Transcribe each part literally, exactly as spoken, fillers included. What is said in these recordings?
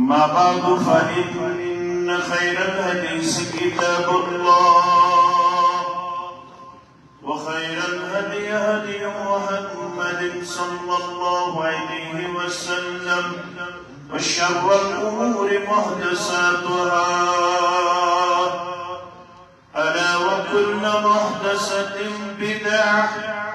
أما بعد، فإن خير الحديث كتاب الله، وخير الهدي هدي محمد صلى الله عليه وسلم، وشر الأمور محدثاتها، ألا وكل محدثة بدعة،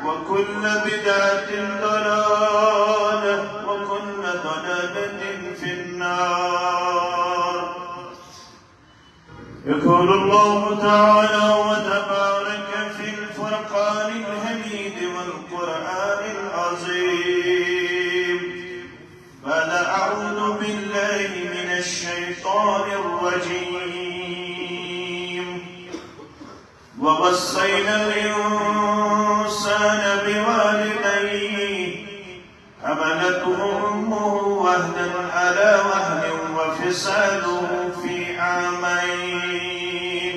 وكل بدعة ضلالة، وكل ضلالة في النار. يقول الله تعالى وتبارك في الفرقان الحميد والقرآن العظيم: قال: أعوذ بالله من الشيطان الرجيم. ووصينا الإنسان بوالديه حملته أمه وهنا على وهن وفصاله في عامين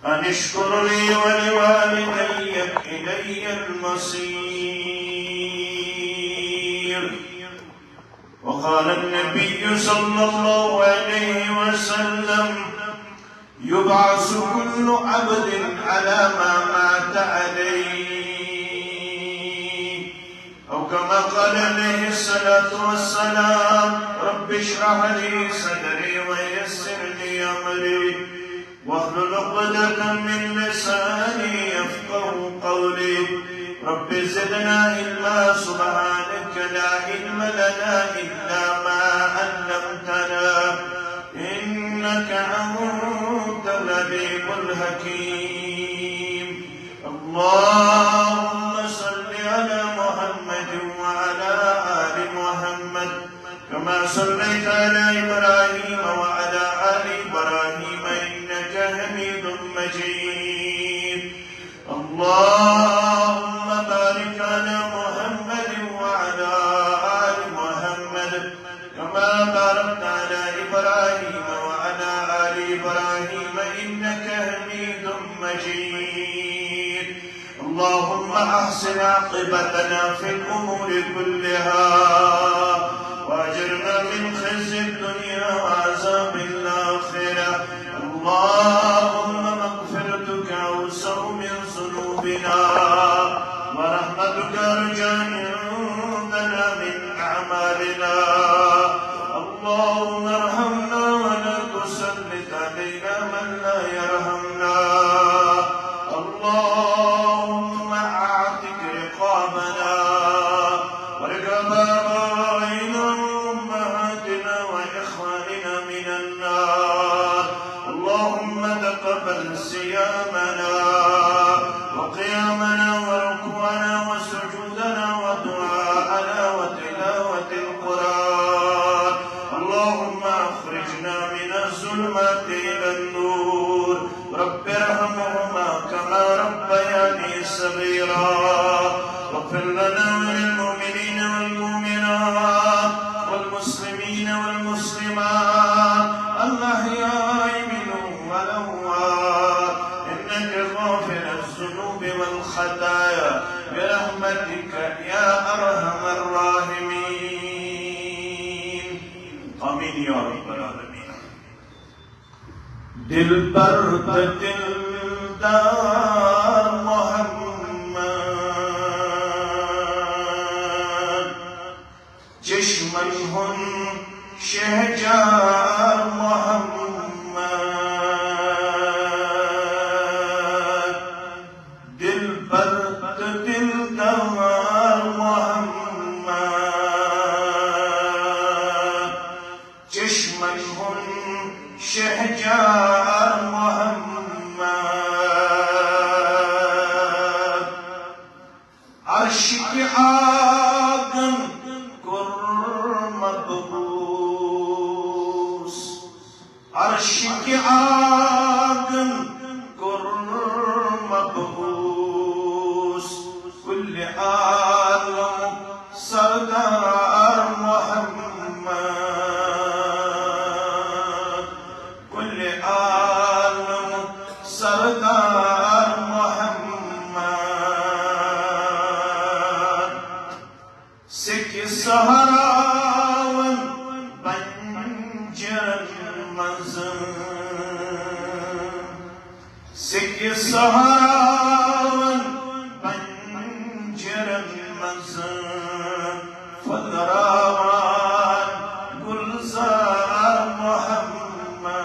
أن اشكر لي ولوالديك إلي المصير. وقال النبي صلى الله عليه وسلم: يبعث كل عبد على ما مات عليه. أو كما قال عليه الصلاة والسلام: رب اشرح لي صدري ويسر لي أمري واحلل عقدة من لساني يفقه قولي. رب زدنا علما، سبحانك لا علم لنا إلا ما علمتنا، إنك أنت العليم الحكيم. اللهم صل على محمد وعلى آل محمد، كما صليت على إبراهيم وعلى آل إبراهيم إنك حميد مجيد. اللهم بارك على محمد وعلى آل محمد، كما باركت على إبراهيم وعلى آل إبراهيم إنك حميد مجيد. اللهم أحسن عاقبتنا في الأمور كلها، وأجرنا من خزي الدنيا وعذاب الآخرة. اللهم مغفرتك أوسع من ذنوبنا، ورحمتك أرجى عندنا من أعمالنا. اللهم ارحمنا ولا تسلط علينا من لا يرحمنا. اللهم أعتق رقابنا ورقاب آبائنا وأمهاتنا وإخواننا من النار. اللهم تقبل صيامنا وقيامنا وركوعنا وسجودنا ودعاءنا وتلاوة القرآن. اللهم أخرجنا من الظلمات إلى النور. رب ارحمهما كما ربياني صغيرا. واغفر لنا وللمؤمنين والمؤمنات والمسلمين والمسلمات الأحياء منهم والأموات إنك غافر الذنوب والخطايا برحمتك يا أرحم الراحمين. آمين يا رب العالمين. دلبر تہٕ دلدار محمد، چشمن ہُنٛد شہجار محمد، دلبر تہٕ دلدار محمد، چشمن ہُنٛد شہجار محمد۔ عرش کہِ آنگن کوٚر مبعوث، عرش کہِ آنگن کوٚر مبعوث، کُلِ عالمُک سردار محمد۔ کُلِ عالمُک سردار محمد۔ سیٚکہِ صحراون بنہِ پنجرن منٛز، سیٚکہِ سہراون پنجرن منٛز، پھٔلراوان گُلزار محمد،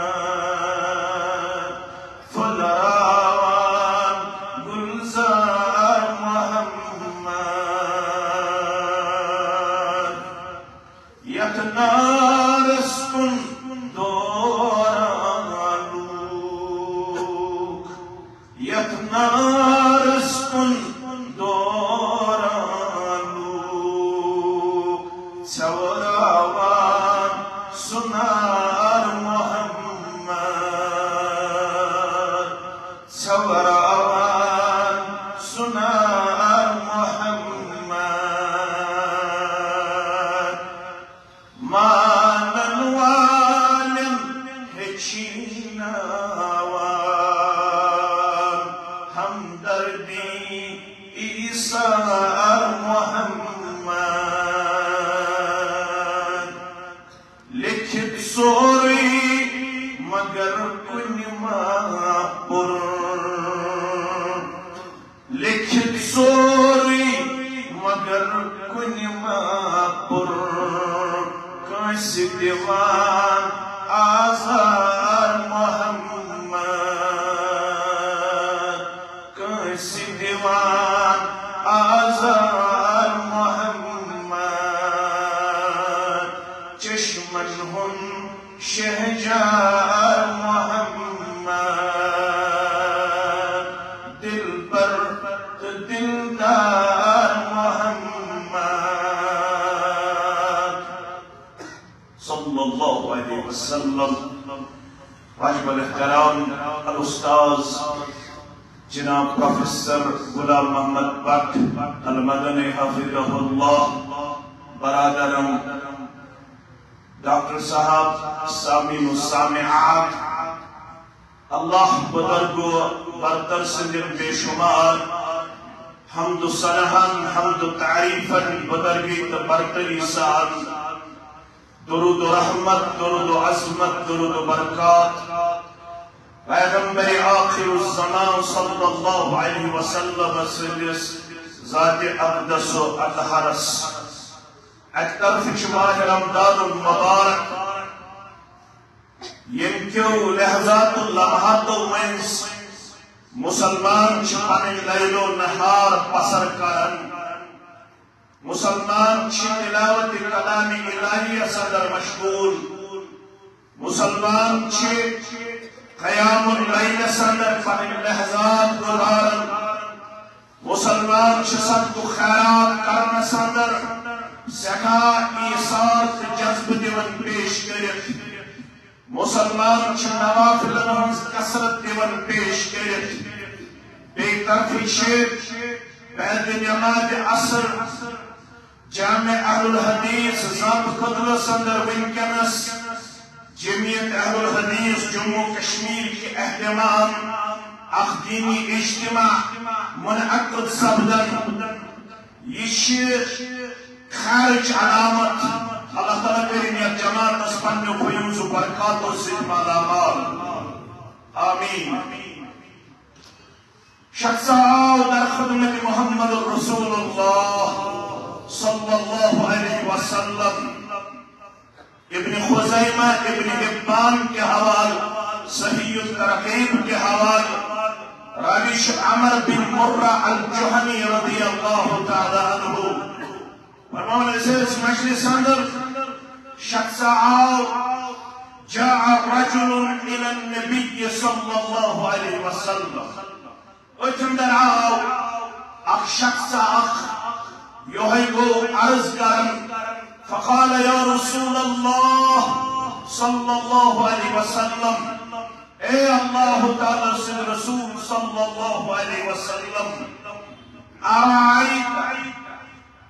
پھٔلراوان گُلزار محمد۔ یتھ نارس کُن دوران لوٗکھ، یتھ نارس کُن دوران لوٗکھ، ژھٮ۪وراوان سُہ نار محمد۔ ژھٮ۪وراوان سُہ نار محمد۔ مانن والٮ۪ن ہیٚچھناوان ہمدردی عیسیٰ محمد۔ لیکھِتھ سورُے مگر کُنہِ ما پوٚر۔ لیکھِتھ سورُے مگر کُنہِ ما پوٚر۔ کٲنٛسہِ دِوان آزار محمد۔ کٲنٛسہِ دِوان آزار محمد، چشمن ہُنٛد شہجار محمد، دلبر تہٕ دلدار محمد۔ صلی اللہ علیہ وسلم۔ واجب الاحترام الاستاذ جناب پروفیسر غلام محمد بٹ المدنی حفظہ اللہ، برادرم، ڈاکٹر صاحب، سامعین و سامعات، اللہ بزرگ و برتر سٕنٛدٮ۪ن بے شمار حمد و ثناہن، حمد و تعریفن، بزرگی تہٕ برتری سان درود و رحمت، درود و عظمت، درود و برکات پیغمبر آخر الزمان صلی اللہ علیہ وسلم سٕنٛدِس ذات اقدس و اطہرس۔ اکہِ طرفہٕ چھُ ماہ رمضان المبارک، ییٚمہِ کیو لحظات و لمحاتو مٔنٛزۍ مسلمان چھِ پنٕنۍ لیل و نہار بسر کران۔ مسلمان چھِ تلاوت کلام الہی اندر مشغول۔ مسلمان چھِ قیام اللیل اندر پنٕنۍ لحظات گزاران۔ مسلمان چھِ صدقہ و خیرات کرنس اندر سٮ۪ٹھاہ ایثار تہٕ جذبہٕ دِوان پیش کٔرِتھ۔ مسلمان چھِ نوافلن ہٕنٛز کثرت دِوان پیش کٔرِتھ۔ بیٚیہِ طرفہٕ چھِ بعد نماز عصر جامع اہل الحدیث زامہٕ کدلس اندر وٕنکیٚنس جمعیت اہل الحدیث جموں کشمیر کہِ اہتمام اکھ دینی اجتماع منعقد سپدان۔ یہِ چھِ خیرٕچ علامت۔ اللہ تعالیٰ کٔرِن یتھ جماعتس پننیو فیوض و برکاتو سۭتۍ مالا مال۔ آمین۔ شخص آو در خدمت محمد رسول اللہ صلی اللہ علیہ وسلم۔ ابن خزیمہ، ابن حبان کے حوالے، صحیح الترغیب کے حوالے، راوی چھُ عمر بن مرہ الجہنی رضی اللہ تعالی عنہ۔ فرماوان ٲسۍ أسۍ مجلس اندر، شخص آو، جاء رجل الى النبی صلی اللہ علیہ وسلم۔ أتھۍ اندر آو اکھ شخص اکھ، یہے گو عرض کرن، فقال یا رسول اللہ صلی اللہ علیہ وسلم، اے اللہ تعالیٰ سٕنٛدۍ رسول صلی اللہ علیہ وسلم، أرأيت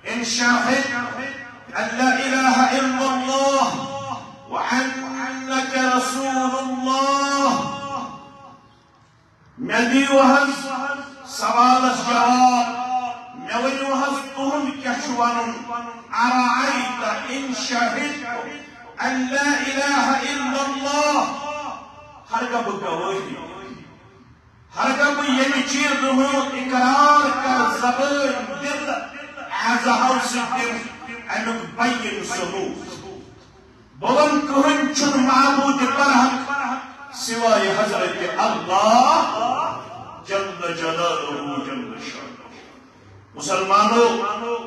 إن شهدت أن لا إله إلا الله وأنك رسول الله۔ مےٚ دِیِو حظ سوالس جواب، مےٚ ؤنِو حظ تُہُنٛد کیٛاہ چھُ وَنُن؟ أرأيت إن شهدت أن لا إله إلا الله، ہرگاہ بہٕ گوٲہی، ہرگاہ بہٕ ییٚمہِ چیٖزٕ ہُنٛد اقرار کر زبٲنۍ دِل، اعضاہو سۭتۍ دِم اَمیُک بیان ثبوت۔ بہٕ وَنہٕ کٕہٕنۍ چھُنہٕ معبوٗدِ برحق سوائے حضرت اللہ جل جلالہ جل شانہ۔ مسلمانو،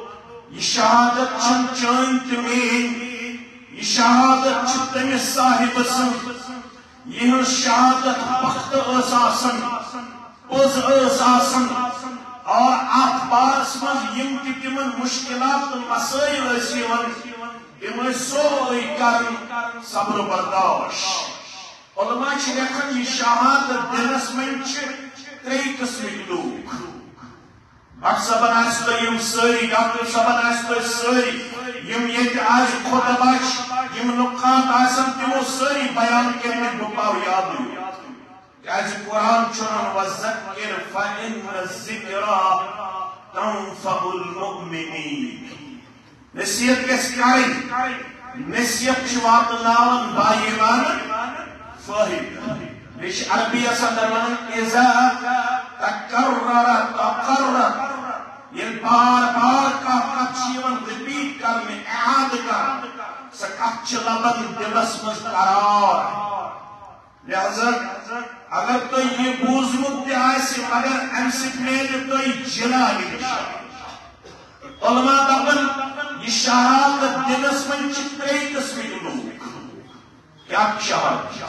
یہِ شہادت چھنہٕ چٲنۍ تہٕ میٲنۍ، یہِ شہادت چھِ تٔمِس صاحبہٕ سٕنٛز، یِہٕنٛز شہادت پختہٕ ٲس آسان، پوٚز ٲس آسان، اور اتھ بارس منٛز یِم تہِ تِمن مشکلات تہٕ مسٲیل ٲسۍ یِوان، تِم ٲسۍ سورُے کران صبر و برداشت۔ علماء چھِ لیکھان، یہِ شہادت دِنس منٛز چھِ ترٛیٚیہِ قٕسمٕکۍ لوٗکھ۔ بٹ صٲبن آسہِ تۄہہِ یِم سٲری، ڈاکٹر صٲبن آسہِ تۄہہِ سٲری، یِم ییٚتہِ آز خطبہ چھِ، یِم نقاد آسن، تِمو سٲری بیان کٔرمٕتۍ، بہٕ پاو یادٕے۔ کیازِ قرآن چھُ وَنان، "وَذَكِّرْ فَإِنَّ الذِّكْرَىٰ تَنفَعُ الْمُؤْمِنِينَ۔" نصیحت گژھِ کرٕنۍ۔ نصیحت چھِ واتناوان با ایمانن فٲہدٕ۔ بیٚیہِ چھِ عربی آسان دپان، "اذا تکرر تقرر۔" ییٚلہِ بار بار کانٛہہ کتھ چھِ یِوان repeat کرنہٕ، اعادٕ کرنہٕ، سۄ کتھ چھِ لبن دِلس منٛز قرار۔ لہذا اگر تۄہہِ یہِ بوٗزمُت تہِ آسہِ، مگر امہِ سۭتۍ میلہِ تۄہہِ جناب انشاءاللہ۔ علماء دپن، یہِ شہادت دِنس منٛز چھِ ترٛیٚیہِ قٕسمٕکۍ لوٗکھ۔ کیٛاہ شہادت؟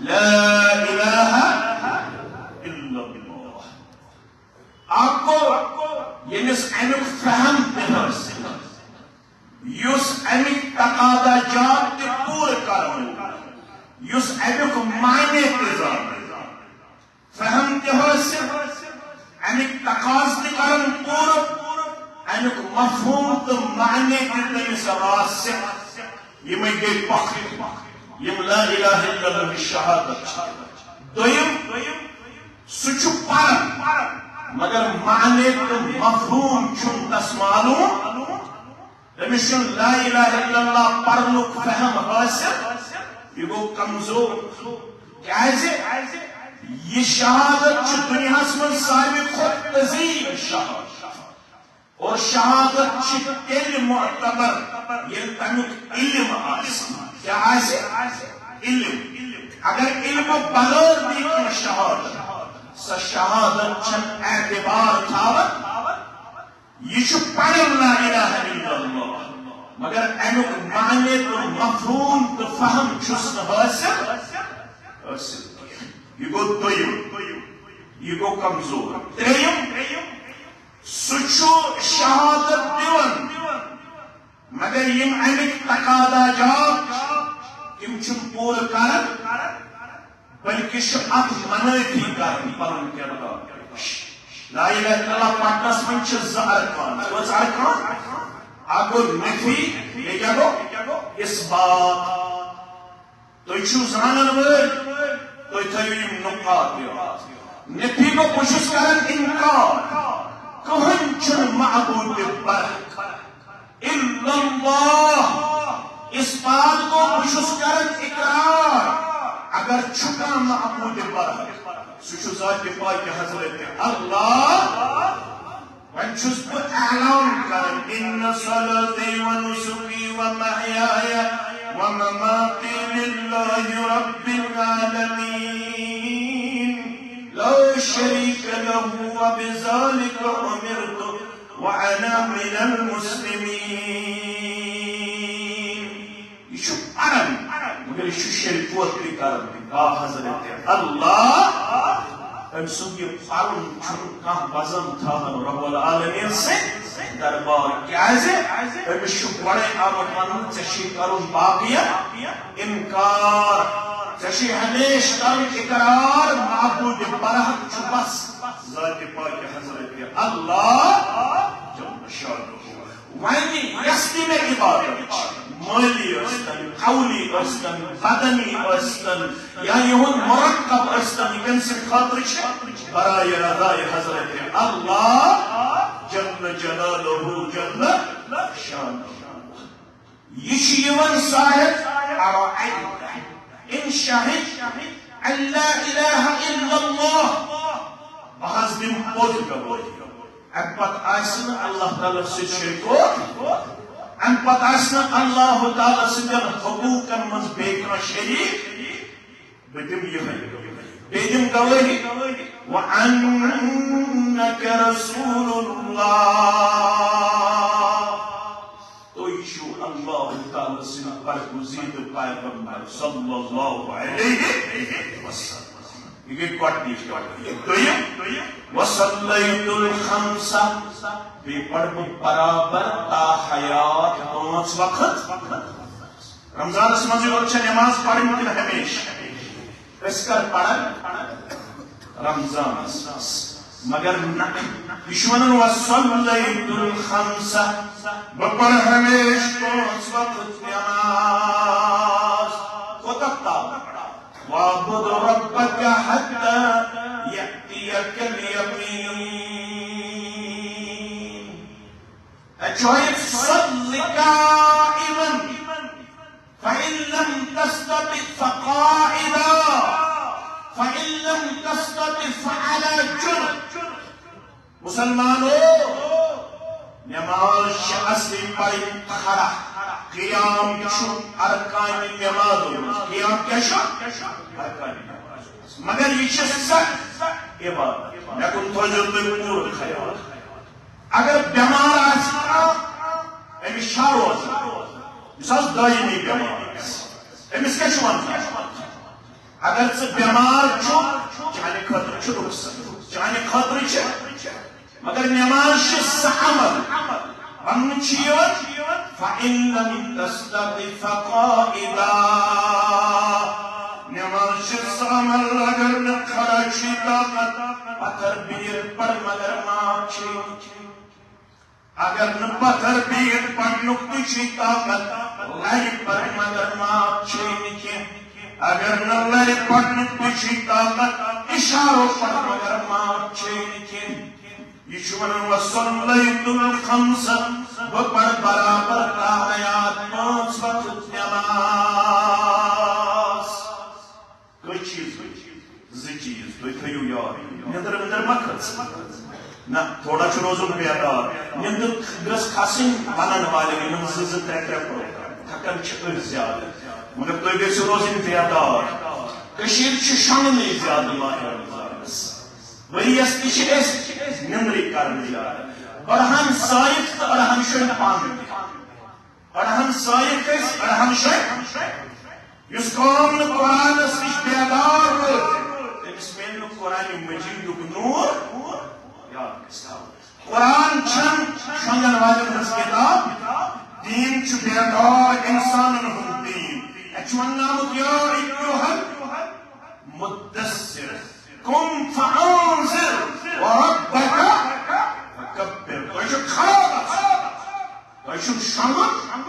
لا الہ الا اللہ۔ اکھ گوٚو، ییٚمِس امیُک فہم تہِ حٲصِل، یُس امیُک تقاضا جات تہِ پوٗرٕ کرن وول، یُس امیُک معنی تہِ زانہِ، فہم تہِ حٲصِل، امیُک تقاضہٕ تہِ کرن پوٗرٕ، امیُک مفہوم تہٕ معنی تہِ تٔمِس راسخ۔ یِمے گٔے پکھ، یِم لا الہ الا اللہ شہادت چھِ۔ دوٚیِم، سُہ چھُ پران، مگر معنی تہٕ مفہوم چھُنہٕ تس معلوم۔ تٔمِس چھُنہٕ لا الہ الا اللہ پرنُک فہم حٲصِل، یہِ گوٚو کمزور۔ کیازِ؟ یہِ شہادت چھِ دُنیاہس منٛز ساروی کھۄتہٕ عظیٖم شہادت۔ اور شہادت چھِ تیٚلہِ معتبر، ییٚلہِ تَمیُک علم آسہِ۔ کیٛاہ آسہِ؟ علم۔ اگر علمہٕ بغٲر دی کانٛہہ شہادت، سۄ شہادت چھَنہٕ اعتبار تھاوان۔ یہِ چھُ پَران لا الہ الا اللہ، مگر اَمیُک معنی تہٕ مفہوم تہٕ فہم چھُس نہٕ حٲصِل، حٲصِل کینٛہہ۔ یہِ گوٚو دوٚیِم، یہِ گوٚو کمزور۔ ترٛیٚیِم، سُہ چھُ شہادت دِوان، مگر یِم اَمِکۍ تقاضا جات چھِ، تِم چھِنہٕ پوٗرٕ کران، بلکہِ چھُ اَتھ منٲفی کران پنُن کردار پیش۔ لا الہ الا اللہ پرنَس منٛز چھِ زٕ ارکان۔ کٔژ ارکان؟ اکھ گوٚو نفی، بیٚیہِ کیٛاہ گوٚو؟ اثبات۔ تُہۍ چھِو زانن وٲلۍ، تُہۍ تھٲیِو یِم نقاط یاد۔ نفی گوٚو، بہٕ چھُس کران انکار، کٕہٕنۍ چھُنہٕ معبوٗد برحق الا اللہ۔ اثبات گوٚو، بہٕ چھُس کران اقرار، اگر چھُ کانٛہہ معبوٗد برحق، سُہ چھُ ذاتِ پاکہِ حضرت اللہ۔ وۄنۍ چھُس بہٕ اعلان کران، ان صلاتی و نسکی و محیای و مماتی للہ رب العالمین لا شریک لہ و بذالک امرت و انا من المسلمین۔ یہِ چھُ پران، مگر یہِ چھُ شرک تہِ کران۔ آ حضرت اللہ، أمۍ سُنٛد یہِ پرُن چھُنہٕ کانٛہہ وزن تھاوان رب العالمین سٕنٛدِ دربار۔ کیٛازِ؟ أمِس چھُ گۄڈَے آمُت وننہٕ، ژےٚ چھُے کرُن باقین انکار، ژےٚ چھُے ہمیشہِ کرُن اقرار، معبود برحق چھُ بس ذاتِ پاکہِ حضرت اللہ جل شانہ۔ وۄنۍ یۄس تہِ مےٚ عبادت چھِ، مٲلی ٲسۍتن، قولی ٲسۍتن، بدنی ٲسۍتن، یا یِہُنٛد مرکب ٲسۍتن، یہِ کٔمۍ سٕنٛدِ خٲطرٕ چھِ؟ برائے رضائے حضرت اللہ جل جلالہ جل شانہ۔ یہِ چھُ یِوان صاحب أرأيت إن شهدت أن لا إله إلا الله، بہٕ حظ دِمہٕ پوٚز گوٲہی۔ اَمہِ پتہٕ آسہِ نہٕ اللہ تعالیٰ سۭتۍ شریٖک۔ اَمہِ پتہٕ آسہِ نہٕ اللہ تعالیٰ سٕنٛدٮ۪ن حقوٗقن منٛز بیٚیہِ کانٛہہ شریٖک۔ بہٕ دِمہٕ یِہوٚے۔ بیٚیہِ دِمہٕ گوٲہی، وَأَنَّكَ رَسُولُ اللَّهِ۔ تُہۍ چھِو اللہ تعالیٰ سٕنٛدۍ برگزیدٕ پیغمبر صلی اللہ علیہ وسلم۔ یہِ گٔے گۄڈٕنِچ کَتھ۔ دوٚیِم، وَصَلَّيْتُ الْخَمْسَ، بیٚیہِ پَرٕ بہٕ برابر تا حیات پانٛژھ وقت۔ رمضانس منٛز یوت چھےٚ نماز پرٕنۍ کِنہٕ ہمیشہٕ؟ أسۍ کر پران؟ رمضانس منٛز۔ مگر نہ، یہِ چھُ ونان، "وصليت الخمس"، بہٕ پرٕ ہمیشہٕ پانٛژھ وقت نماز۔ کوتاہ تام؟ "واعبد ربك حتى يأتيك اليقين"۔ اچھا، "صل قائما فإن لم تستطع فقاعدا فإن لم تستطع فعلى جنب"۔ مسلمانو، نماز چھِ اصلی پرٕنۍ کھڑا۔ قیام چھُ ارکانِ نمازو منٛز۔ قیام کیٛاہ چھُ؟ ارکانِ نماز۔ مگر یہِ چھِ سخ عبادت۔ مےٚ کُن تھٲوزیو تُہۍ پوٗرٕ خیال۔ اگر بٮ۪مار آسہِ کانٛہہ، أمِس چھا روزٕ؟ یُس حظ دٲیمی بٮ۪مار آسہِ، أمِس کیٛاہ چھُ وَنان؟ اگر ژٕ بٮ۪مار چھُکھ، چانہِ خٲطرٕ چھُ رُخصت، چانہِ خٲطرٕ چھِ۔ مگر نٮ۪ماز چھِ سُہ عمل، وَننہٕ چھُ یِوان، "فَإِن لَمْ تَسْتَطِعْ فَقَاعِدًا"۔ نٮ۪ماز چھِ سُہ عمل، اگر نہٕ کھڑا چھُے طاقت، پتھر بِہِتھ پَر مگر معاف چھُے۔ اگر نہٕ پتھر بِہِتھ پرنُک تہِ چھُے طاقت، لرِ پر مگر معاف چھُے نہٕ کینٛہہ۔ اگر نہٕ لرِ پرنُک تہِ چھُے طاقت، اِشارو پر مگر معاف چھُے نہٕ کینٛہہ۔ یہِ چھُ ونان، "وصليت الخمس"، بہٕ پرٕ برابر تحیات پانٛژھ وقت نماز۔ کٔژ چیٖز؟ زٕ چیٖز۔ تُہۍ تھٲیِو یاد۔ نیٚنٛدٕر ویٚنٛدٕر ما کھٔژ؟ نہ، تھوڑا چھُ روزُن بیدار۔ نیٚنٛدٕر گٔژھ کھسٕنۍ ونن والٮ۪ن، یِمن زٕ زٕ ترٛےٚ ترٛےٚ پروگرام۔ تھکان چھِ أسۍ زیادٕ۔ مگر تُہۍ گٔژھِو روزٕنۍ بیدار۔ کٔشیٖر چھِ شۄنٛگنٕے زیادٕ ماہِ رمضانس۔ ؤریَس تہِ چھِ أسۍ نیٚنٛدرٕے کران زیادٕ۔ أڑہَن سایِق تہٕ أڑہَن شۄنٛگۍ پانہٕ تہِ۔ أڑہَن سایِق أسۍ، أڑہَن شۄنٛگۍ۔ یُس قوم نہٕ قرآنس نِش بیدار روزِ، تٔمِس میلہِ نہٕ قرآن مجیدُک نوٗر۔ یاد گژھِ تھاوُن۔ قرآن چھَنہٕ شۄنٛگن والٮ۪ن ہٕنٛز کِتاب، دیٖن چھُ بیدار اِنسانن ہُنٛد دیٖن۔ اَتہِ چھُ وننہٕ آمُت، یا ایُّہل مدثر، قم فانذر، وربک فکبر۔ تۄہہِ چھُ کھڑا گژھُن۔ تۄہہِ چھُ شۄنٛگُن۔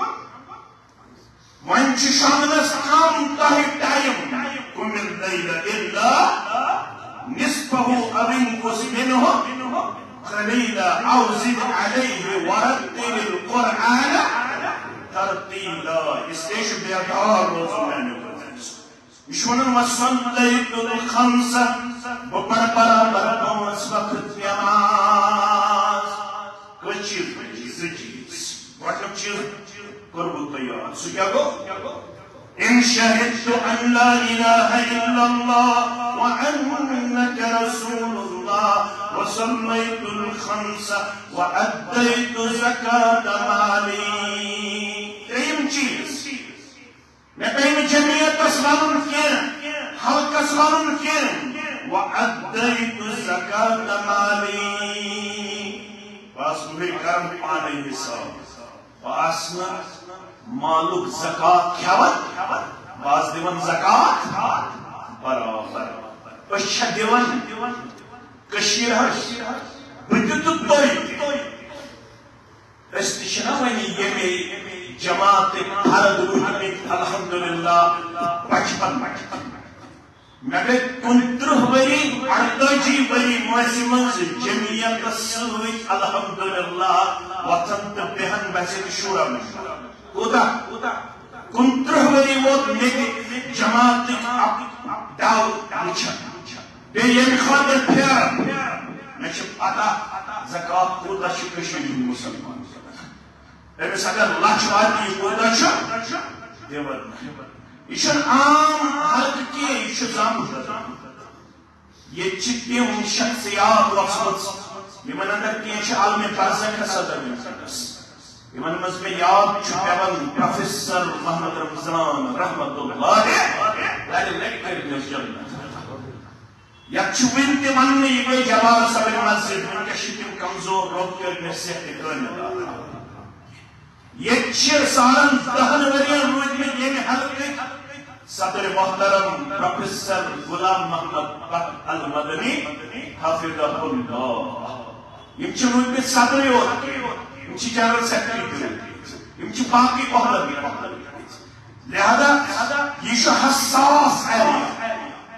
وۄنۍ چھُ شۄنٛگنَس کم تۄہہِ ٹائم۔ قم اللیل الا نصفہ او انقص منہ قلیلا او زد علیہ ورتل القرآن ترتیلا۔ اس لیے چھُ بیدار روزُن میانیو بندو۔ یہِ چھُ ونان، "وصلیت الخمس"، بہٕ پرٕ برابر پانٛژھ وقت نماز۔ کٔژ چیٖز؟ زٕ چیٖز۔ گۄڈٕنیُک چیٖز کوٚرمُت تۄہہِ یاد۔ سُہ کیٛاہ گوٚو؟ "إن شهدت أن لا إله إلا الله وأنك رسول الله وصليت الخمس وأديت زكاة مالي"۔ ترٛیٚیِم چیٖز، مےٚ پیٚیہِ نہٕ جمعیتس ونُن کینٛہہ، حلقس ونُن کینٛہہ۔ "وأديت زكاة مالي"، بہٕ آسہٕ نہٕ بیٚیہِ کران پانے حساب، بہٕ آسہٕ نہٕ مالُک زکات کھٮ۪وان، بہٕ آسہٕ دِوان زکات برابر۔ أسۍ چھا دِوان؟ کٔشیٖر حظ، بہٕ تہِ تہٕ تُہۍ تہِ۔ أسۍ تہِ چھِنہ وۄنۍ ییٚمے جماعتٕکۍ فرد روٗدمٕتۍ، الحمدللہ، بچپن۔ مےٚ گٔے کُنترٕٛہ ؤری، اَرتٲجی ؤری مٲنٛزِ منٛز جمعیتس سۭتۍ، الحمدللہ، وۄتھان تہٕ بیٚہان بحیثیت شورا منٛز۔ کوٗتاہ؟ کُنترٕٛہ ؤری ووت مےٚ تہِ جماعتٕکۍ اَکھ ڈَو وٕچھان۔ بیٚیہِ ییٚمہِ خٲطرٕ پھیران، مےٚ چھِ پتہ زکوٰۃ کوٗتاہ چھُ کٔشیٖرِ ہُنٛد مُسلمان۔ أمِس اگر لَچھ واتہِ، یہِ کوٗتاہ چھُ دِوان؟ یہِ چھُنہٕ عام حلقہٕ کینٛہہ، یہِ چھُ زامُت۔ ییٚتہِ چھِ تِم شخصیات وۄژھمٕژ، یِمن اندر کینٛہہ چھِ عالمِ برزخس اندر وٕنکیٚنس۔ یِمن منٛز مےٚ یاد چھُ پٮ۪وان پروفیسر محمد رمضان رحمت اللہ علیہ، لرِ لرِ کٔرِتھ جنت۔ یتھ چھُ وُنہِ تہِ وننہٕ، یہِ گٔے جبار صٲبٕنۍ مسجد، وٕنکیٚس چھِ تِم کمزور، رۄب کٔرۍ مےٚ صحتِ کٲمِل عطا۔ ییٚتہِ چھِ ساڑن دہن ؤرین روٗدمٕتۍ ییٚمہِ حلقٕکۍ صدر محترم پروفیسر غلام محمد بٹ المدنی حفظہ اللہ۔ یِم چھِ روٗدمٕتۍ صدرٕے یوت، یِم چھِ جنرل سیکرٹری تہِ روٗدمٕتۍ، یِم چھِ باقٕے عہدٕ تہِ روٗدمٕتۍ۔ لہذا یہِ چھُ حساس ایریا۔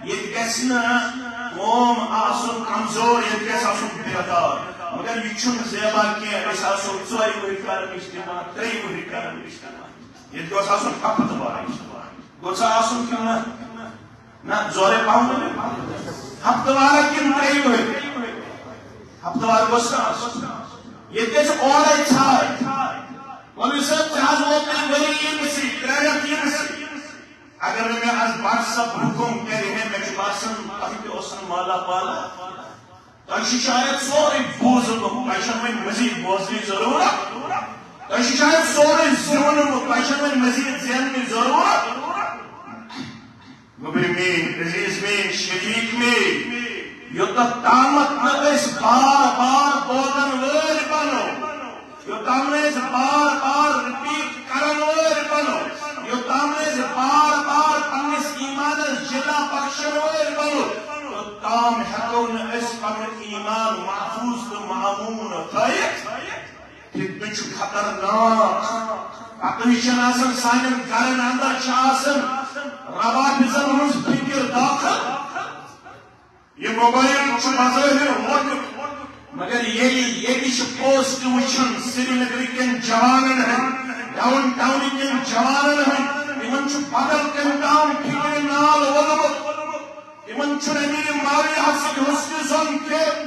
ییٚتہِ گژھِ نہٕ قوم آسُن کمزور، ییٚتہِ گژھِ آسُن بیدار۔ مگر یہِ چھُنہٕ زیبا کینٛہہ، أسۍ آسو ژورِ وٕہٕرۍ کران اجتماع، ترٛیٚیہِ وٕہٕرۍ کران اجتماع۔ ییٚتہِ گوٚژھ آسُن ہفتہٕ وار اجتماع۔ گوٚژھ آسُن کِنہٕ نہ؟ نہ، زورے پہم ؤنِو۔ ہفتہٕ وارا کِنہٕ ترٛیٚیہِ وٕہٕرۍ؟ ہفتہٕ وار گوٚژھ نہٕ آسُن۔ ییٚتہِ گژھِ اورے ژھاے۔ مولوی صٲب، ژےٚ حظ ووت تیٚلہِ ؤری یِنسٕے، ترٛےٚ رٮ۪تھ یِنسٕے۔ اگر نہٕ مےٚ از بٹ صٲب حُکُم کرِ ہے، مےٚ چھُ باسان، تۄہہِ تہِ اوس نہٕ مالا پالا۔ تۄہہِ چھُ شاید سورُے بوٗزمُت، تۄہہِ چھَنہٕ وۄنۍ مزید بوزنٕچ ضروٗرت۔ تۄہہِ چھُ شاید سورُے زیوٗنمُت، تۄہہِ چھَنہٕ وۄنۍ مزید زیننٕچ ضروٗرت۔ گوٚبرۍ میٲنۍ، عزیز میٲنۍ، شفیق میٲنۍ، یوٚتتھ تامتھ نہٕ أسۍ بار بار بوزن وٲلۍ بنو، یوٚتام نہٕ أسۍ بار بار رِپیٖٹ کرن وٲلۍ بنو، یوٚتام نہٕ أسۍ بار بار پننِس ایمانس جلا بخشن وٲلۍ بنو، توٚتام ہٮ۪کو نہٕ أسۍ پنُن ایمان محفوظ تہٕ مامون تھٲیِتھ۔ فتنہٕ چھُ خطرناک۔ پتہٕ چھَنہٕ آسان، سانٮ۪ن گرن اندر چھِ آسان روافضن ہٕنٛز فکر دٲخل۔ یہِ موبایل چھُ بظٲہر ووتمُت، مگر ییٚلہِ ییٚتہِ چھِ پوسٹ وٕچھان سرینگرٕ کٮ۪ن جوانن ہٕنٛدۍ، ڈاؤن ٹاؤن کٮ۪ن جوانن ہٕنٛدۍ، تِمن چھُ بدل کٔمۍ تام فکرِ نال ووٚنمُت۔ تِمن چھُنہٕ امیر معاویہ سٕنٛدِ حسنِ ظن کینٛہہ،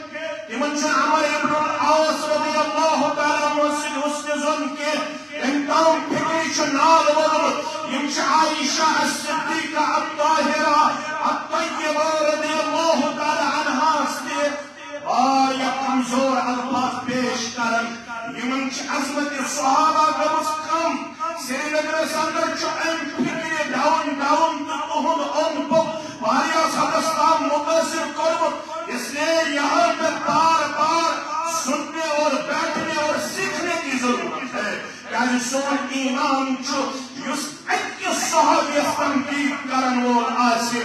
تِمن چھُنہٕ عمر ابن العاص رضی اللہ تعالیٰ عنہ سٕنٛدِ حسنِ ظن کینٛہہ۔ تٔمۍ تام فکرِ چھُ نال ووٚنمُت۔ یِم چھِ عائشہ الصدیقہ الطاہرہ الطیبہ رضی اللہ تعالیٰ عنہاس تہِ واریاہ کمزور الفاظ پیش کران۔ یِمن چھِ عظمت صحابہ گٔمٕژ کم۔ سرینگرس اندر چھُ امہِ فکرِ ڈاؤن ٹاؤن تہٕ تُہُنٛد اوٚنٛد پوٚک واریاہ حدس تام متٲثر کوٚرمُت۔ اس لیے یہاں پہ بار بار سننے اور بیٹھنے اور سیکھنے کی ضرورت ہے۔ کیازِ سون ایمان چھُ، یُس اکہِ صحابیس تنقید کرن وول آسہِ،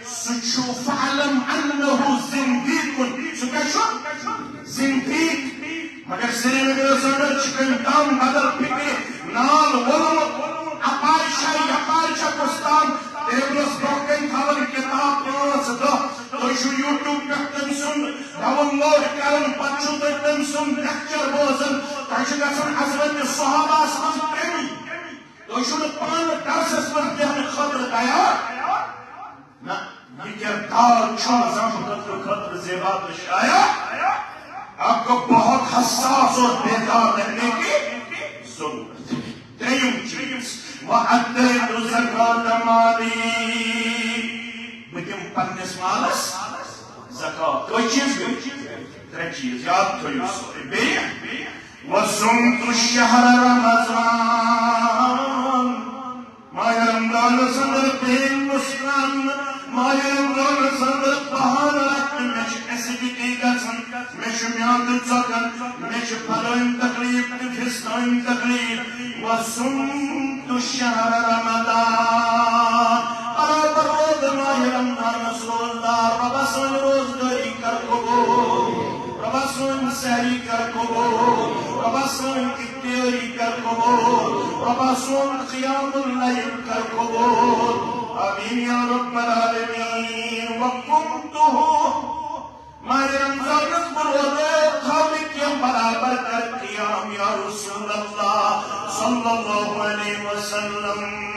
سُہ چھُ فعلم انہ زندیق۔ سُہ کیٛاہ چھُ؟ زندیق۔ مگر سرینگرس اندر چھِ کٔمۍ تام بدل فکرِ نال ووٚنمُت، اپارِ چھا، یپارِ چھا کُس تام ٹیبلس برونٛہہ کنہِ تھاوان کتاب پانٛژھ دہ۔ تُہۍ چھِو YouTube پٮ۪ٹھ تٔمۍ سُنٛد ڈاؤن لوڈ کران، پتہٕ چھِو تُہۍ تٔمۍ سُنٛد لیکچر بوزان۔ تۄہہِ چھِ گژھان عظمت صحابہس منٛز کمی۔ تُہۍ چھِو نہٕ پانہٕ درسس منٛز بیہنہٕ خٲطرٕ تیار۔ نہ، یہِ کردار چھُنہٕ زانٛہہ خٲطرٕ خٲطرٕ زیبا تہٕ شایع۔ آپ کو بہت حساس اور بیدار رہنے کی ضرورت ہے۔ ترٛیٚیِم چیٖز، وَأَدَّيْتُ زَكَاةَ مَالِي۔ بہٕ دِمہٕ پننِس مالس زکات۔ کٔژ چیٖز گٔے؟ ترٛےٚ چیٖز۔ یاد تھٲیِو سورُے۔ بیٚیہِ، وَصُمْتُ شَهْرَ رَمَضَانَ۔ ماہِ رمضانس اندر بے نقصان، ماہِ رمضانس اندر بہانہٕ رٹنہٕ، مےٚ چھِ ایسیڈیٹی گژھان، مےٚ چھُ میادٕ ژۄکان، مےٚ چھِ فلٲنۍ تکلیف تہٕ فستٲنۍ تکلیف۔ وَصُمْتُ شَهْرَ رَمَضَانَ۔ برابر روزٕ ماہِ رمضانس روزدار، رۄبا سٲنۍ روزدٲری کر قبول، رۄبا سٲنۍ سحری کر قبول، رۄبا سٲنۍ افطاری کر قبول، رۄبا سون قیام اللیل کر قبول۔ آمین یا رب العالمین۔ وَقُمْتُهُ۔ ماہِ رمضانس بہٕ روزٕ تھاونہٕ کینٛہہ، برابر کر قیام یا رسول اللہ صلی اللہ علیہ وسلم۔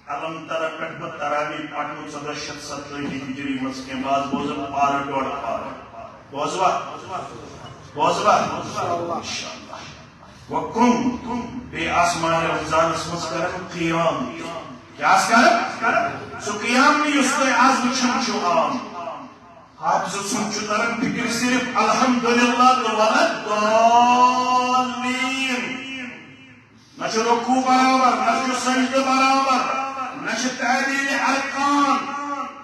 الم ترہ پٮ۪ٹھ بہٕ تراویح پرمُت ژۄداہ شیٚتھ ستٲجی ہجری منٛز کینٛہہ، بہٕ حظ بوزٕ پارٕ ڈۄڈ پارٕ۔ بوزوا؟ بوزوا؟ انشاءاللہ۔ وقم، بیٚیہِ آس ماہِ رمضانس منٛز کران قیام۔ کیٛاہ آس کران؟ سُہ قیام نہٕ یُس تُہۍ آز وٕچھان چھِو عام۔ حافظ سُنٛد چھُ تران فکر صرف الحمدللہ تہٕ ولا الضالین۔ نہ چھُ رکوع برابر، نہ چھُ سجدٕ برابر، نہ چھِ تعدیل ارکان۔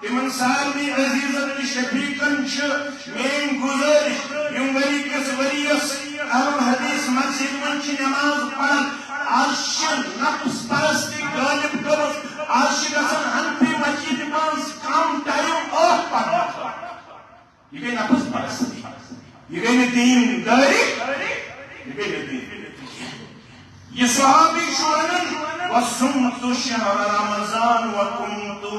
تِمن سارنٕے عزیزن تہٕ شفیقن چھِ میٲنۍ گزٲرش، یِم ؤری کِس ؤریس اہل حدیث مسجد منٛز چھِ نماز پران، از چھِ نفس پرستی غالب گٔمٕژ، از چھِ گژھان حنفی مسجد منٛز کم ٹائم ٲٹھ پرنہٕ خٲطرٕ۔ یہِ گٔے نفس پرستی۔ یہِ گٔے نہٕ دیندٲری۔ یہِ گٔے نہٕ دیندٲری۔ یہِ صحابی چھُ وَنان، "وصمت شهر رمضان وقمته"،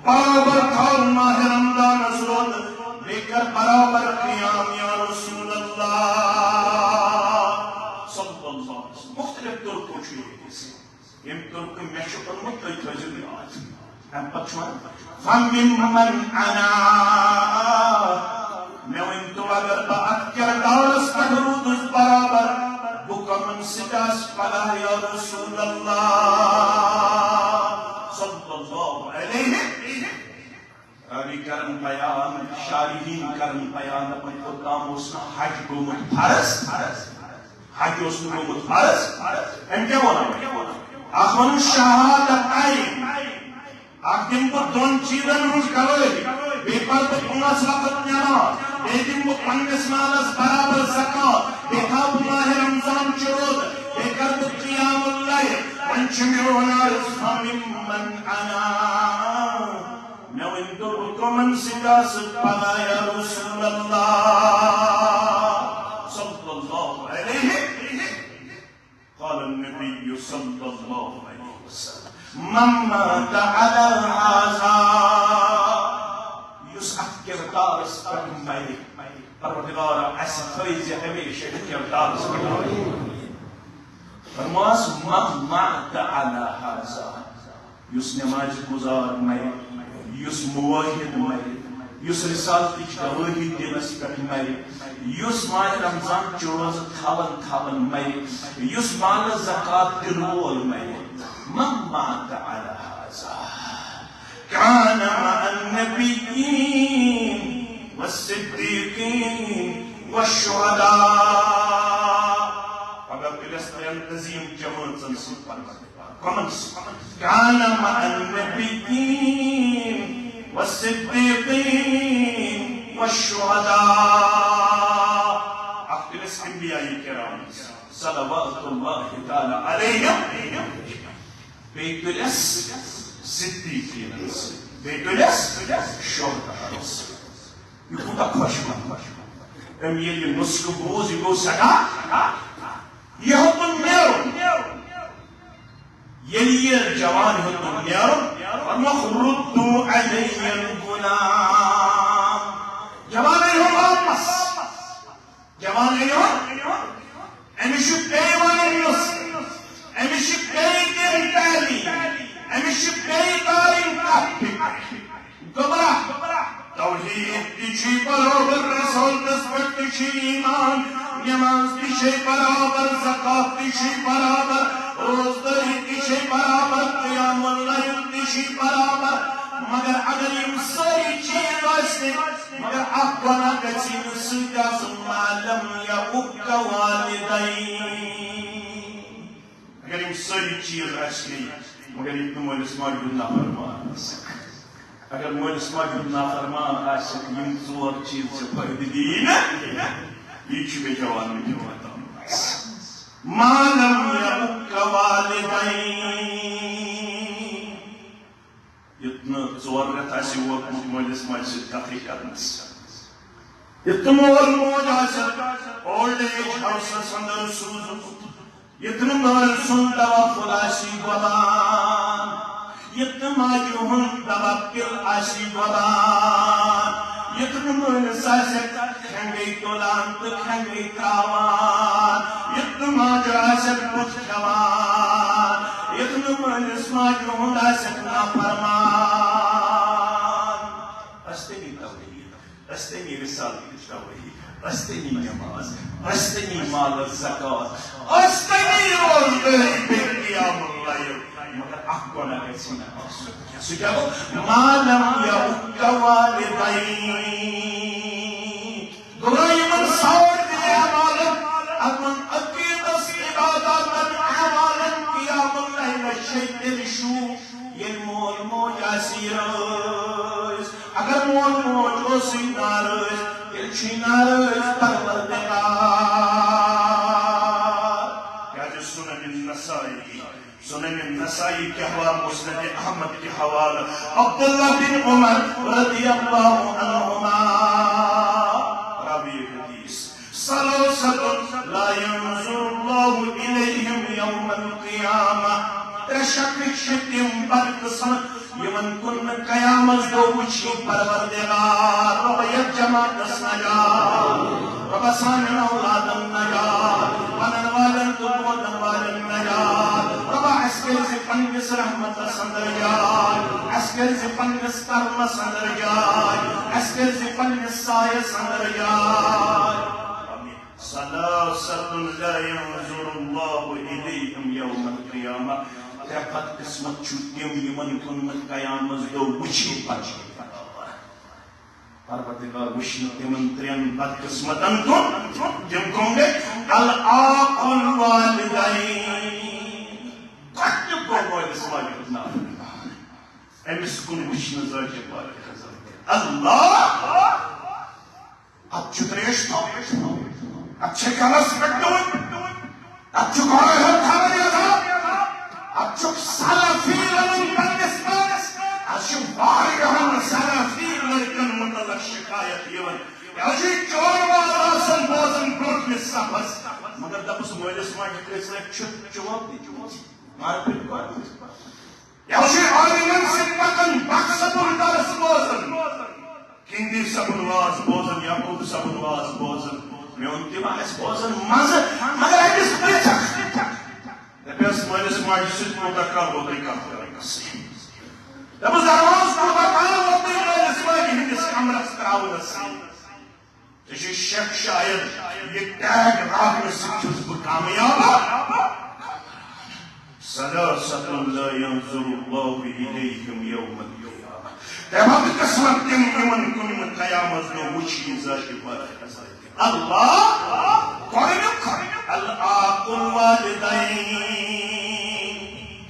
برابر تھاو ماہِ رمضانس روزٕ، بیٚیہِ کر برابر قیام یا رسول اللہ صلی اللہ علیہ وسلم۔ مختلف طرقو چھُ یہِ حدیث۔ ییٚمہِ طرقہٕ مےٚ چھُ اوٚنمُت، تُہۍ تھٲیزیو یاد۔ اَمہِ پتہٕ چھُ وَنان، "فممن انا"، مےٚ ؤنۍ تو، اگر بہٕ اَتھ کردارس پٮ۪ٹھ روٗدُس برابر، بہٕ کَمن سۭتۍ آسہٕ پگاہ یا رسول اللہ صلی اللہ علیہ۔ راوی کرن بیان، شارحین کرن بیان، دپان اوٚتام اوس نہٕ حج گوٚمُت فرض، حج اوس نہٕ گوٚمُت فرض۔ أمۍ کیٛاہ ووٚن؟ اکھ ووٚنُن شہادتین، اکھ دِمہٕ بہٕ دۄن چیٖزن ہٕنٛز گوٲہی، بیٚیہِ پرٕ بہٕ پانٛژھ وقت نماز، بیٚیہِ دِمہٕ بہٕ پننِس مالس برابر زکوٰۃ، بیٚیہِ تھاوٕ بہٕ ماہِ رمضان چہِ روزٕ، بیٚیہِ کرٕ بہٕ قیام اللیل۔ وۄنۍ چھُ میون عرض، فممن انا، مےٚ ؤنۍ تو، بہٕ کَمن سۭتۍ آسہٕ پگاہ یا رسول اللہ صلی اللہ علیہ؟ قال النبی صلی اللہ علیہ وسلم، من مات علی هذا، یُس اَتھ کردارس پٮ۪ٹھ مرِ، پروردگارا، اَسہِ تھٲوزِ ہمیشہ کردارس پٮ۪ٹھ۔ فرماس، من مات علی هذا، یُس نماز گزار مرِ، یُس موحد مرِ، یُس رسالتٕچ گوٲہی دِنس پٮ۪ٹھ مرِ، یُس ماہِ رمضان چہِ روزٕ تھاون تھاون مرِ، یُس مال زکات دِنہٕ وول مرِ، من مات علی هذا كان مع النبيين والصديقين والشهداء۔ پگاہ تُلٮ۪س ترٛٮ۪ن عظیٖم جمٲژن سۭتۍ پرورد۔ کمن سۭتۍ؟ كان مع النبيين والصديقين والشهداء۔ اکھ تُلٮ۪س انبیاء کرام صلوات اللہ تعالی علیہم۔ بیٚیہِ تُلٮ۪س صدیقیٖنن سۭتۍ، بیٚیہِ تُلٮ۪س شہداہن سۭتۍ۔ یہِ کوٗتاہ خۄش وَنہٕ۔ أمۍ ییٚلہِ یہِ نُسخہٕ بوٗز، یہِ گوٚو سٮ۪ٹھاہ، یہِ ہیوٚتُن نیرُن۔ ییٚلہِ یہِ جوان ہیوٚتُن نیرُن، فرمووُکھ، "ردوا علی الغلام"۔ جوانٕے ہیوٚت واپس۔ جوان یِوان، أمِس چھُ بیٚیہِ وَنُن نُسخہٕ، أمِس چھِ بیٚیہِ دِنۍ تعلیٖم، أمِس چھِ بیٚیہِ تارٕنۍ کَتھ فِکرِ۔ دوٚپُن، توحیٖد تہِ چھُے برابر، رسالتس پٮ۪ٹھ تہِ چھُے ایمان، نماز تہِ چھے برابر، زکات تہِ چھُے برابر، روزدٲری تہِ چھے برابر، قیام اللیل تہِ چھُے برابر۔ مگر اگر یِم سٲری چیٖز ٲسۍ نہٕ، مگر اکھ گۄناہ گژھِ نہٕ سۭتۍ آسُن، ما لم یعق والدین۔ اگر یِم سٲری چیٖز آسہِ نہٕ، مگر ییٚتہِ نہٕ مٲلِس ماجہِ ہُنٛد نافرمان آسہِ۔ اگر مٲلِس ماجہِ ہُنٛد نافرمان آسہِ، یِم ژور چیٖز ژےٚ فٲیدٕ دِیی نہٕ، یہِ چھُ مےٚ جوان مےٚ دِوان۔ ما لم یعق والدین۔ یوٚت نہٕ ژور رٮ۪تھ آسہِ ووتمُت مٲلِس ماجہِ سۭتۍ کَتھٕے کَرنَس، یوٚت نہٕ مول موج آسہِ اولڈ ایج ہاوسَس اندر سوٗزمُت، یوٚت نہٕ مٲلۍ سُنٛد توفُل آسہِ گۄبان، یوٚت نہٕ ماجہِ ہُنٛد توکل آسہِ گۄبان، یوٚت نہٕ مٲلِس آسہِ کھٮ۪نٛگٕے تُلان تہٕ کھٮ۪نٛگٕے ترٛاوان، یوٚت نہٕ ماجہِ آسہِ بُتھ کھٮ۪وان۔ مٲلِس ماجہِ ہُنٛد آسٮ۪کھ نافرمان۔ استنی توحید، استنی رسالت توحید، استنی نماز، استنی مال زکات، استنی روزدٲری، بیٚیہِ قیام اللیل۔ مگر اکھ گۄناہ گژھِ نہٕ آسُن۔ سُہ کیٛاہ گوٚو؟ ما لم یعق والدیک۔ گوٚو یِمن سارنٕے اعمالن، یِمن عقیدس، عباداتن، اعمالن، قیام اللیل، شیطان شو، ییٚلہِ مول موج آسی رٲضۍ، اگر مول موج اوسُے ناراض، تیٚلہِ چھُے ناراض پروردگار۔ کیٛازِ سنن النسائی، سنن النسائی کے حوالہ، مسند احمد کے حوالہ، عبداللہ بن عمر رضی اللہ عنہما راوی حدیث، ثلاثة لا ينظر الله إليهم يوم القيامة۔ ترٛےٚ شخص چھِ تِم بدقسمت، یِمن کُن نہٕ قیامت دۄہ وٕچھی پروردگار۔ رۄبہ، یتھ جماعتس نجات، رۄبہ، سانٮ۪ن اولادن نجات، ونن والٮ۪ن تہٕ بوزن والٮ۪ن نجات۔ رۄبہ، اسہِ کٔرۍ زِ پننِس رحمتس اندر جاے، اسہِ کٔرۍ زِ پننِس کرمس اندر جاے، اسہِ کٔرۍ زِ پننِس سایس اندر جاے۔ آمین۔ ثلاثة لا ينظر الله إليهم يوم القيامة۔ ترٛےٚ بدقسمت چھِ تِم، یِمن کُن نہٕ قیامت دۄہ وٕچھی پروردگار۔ پروردگار وٕچھ نہٕ تِمن ترٛٮ۪ن بدقسمتن کُن۔ تِم کٕم گٔے؟ العاق الوالدین۔ گۄڈٕنیُک گوٚو مٲلِس ماجہِ ہُنٛد نافرمان۔ أمِس کُن وٕچھ نہٕ ذاتِ پاک۔ اللہ۔ اتھ چھُ تریش تھاوُن۔ اتھ چھِ کلس پٮ۪ٹھ دیُن۔ اتھ چھُ گۄڈٕ ہیوٚر تھاوُن یہِ عذاب۔ اتھ چھُ سلفی ونُن پننِس پانس۔ اتھ چھُ واریاہن سلفی لڑکن متعلق شکایت یِوان۔ یہِ چھُ چور باز آسان بوزان برونٛٹھمِس صفس۔ مگر دپُس مٲلِس ماجہِ کٔرۍ سا چُپ، چُپ، مارپیٹ کر۔ یہِ چھُ عالمن سۭتۍ پکان، بخت صٲبُن درس بوزان۔ کِنگی صٲبُن واز بوزان، یعقوب صٲبُن واز بوزان۔ میون تہِ ما آسہِ بوزان مزٕ، مگر أمِس پرژھکھ۔ دپیس مٲلِس ماجہِ سۭتۍ کوٗتاہ کال ووتُے کتھ کرنس۔ دپُس دروازٕ کوٗتاہ کال ووتُے مٲلِس ماجہِ ہٕنٛدِس کمرس تراونس۔ ژےٚ چھُے شک شاید یہِ ٹیگ راونہٕ سۭتۍ چھُس بہٕ کامیاب؟ ثلاثة لا ينظر الله إليهم يوم القيامة۔ ترٛےٚ بدقسمت تِم، یِمن کُن نہٕ قیامت دۄہ وٕچھی ذاتِ پاک۔ اللہ، گۄڈٕنیُک العاق الوالدین۔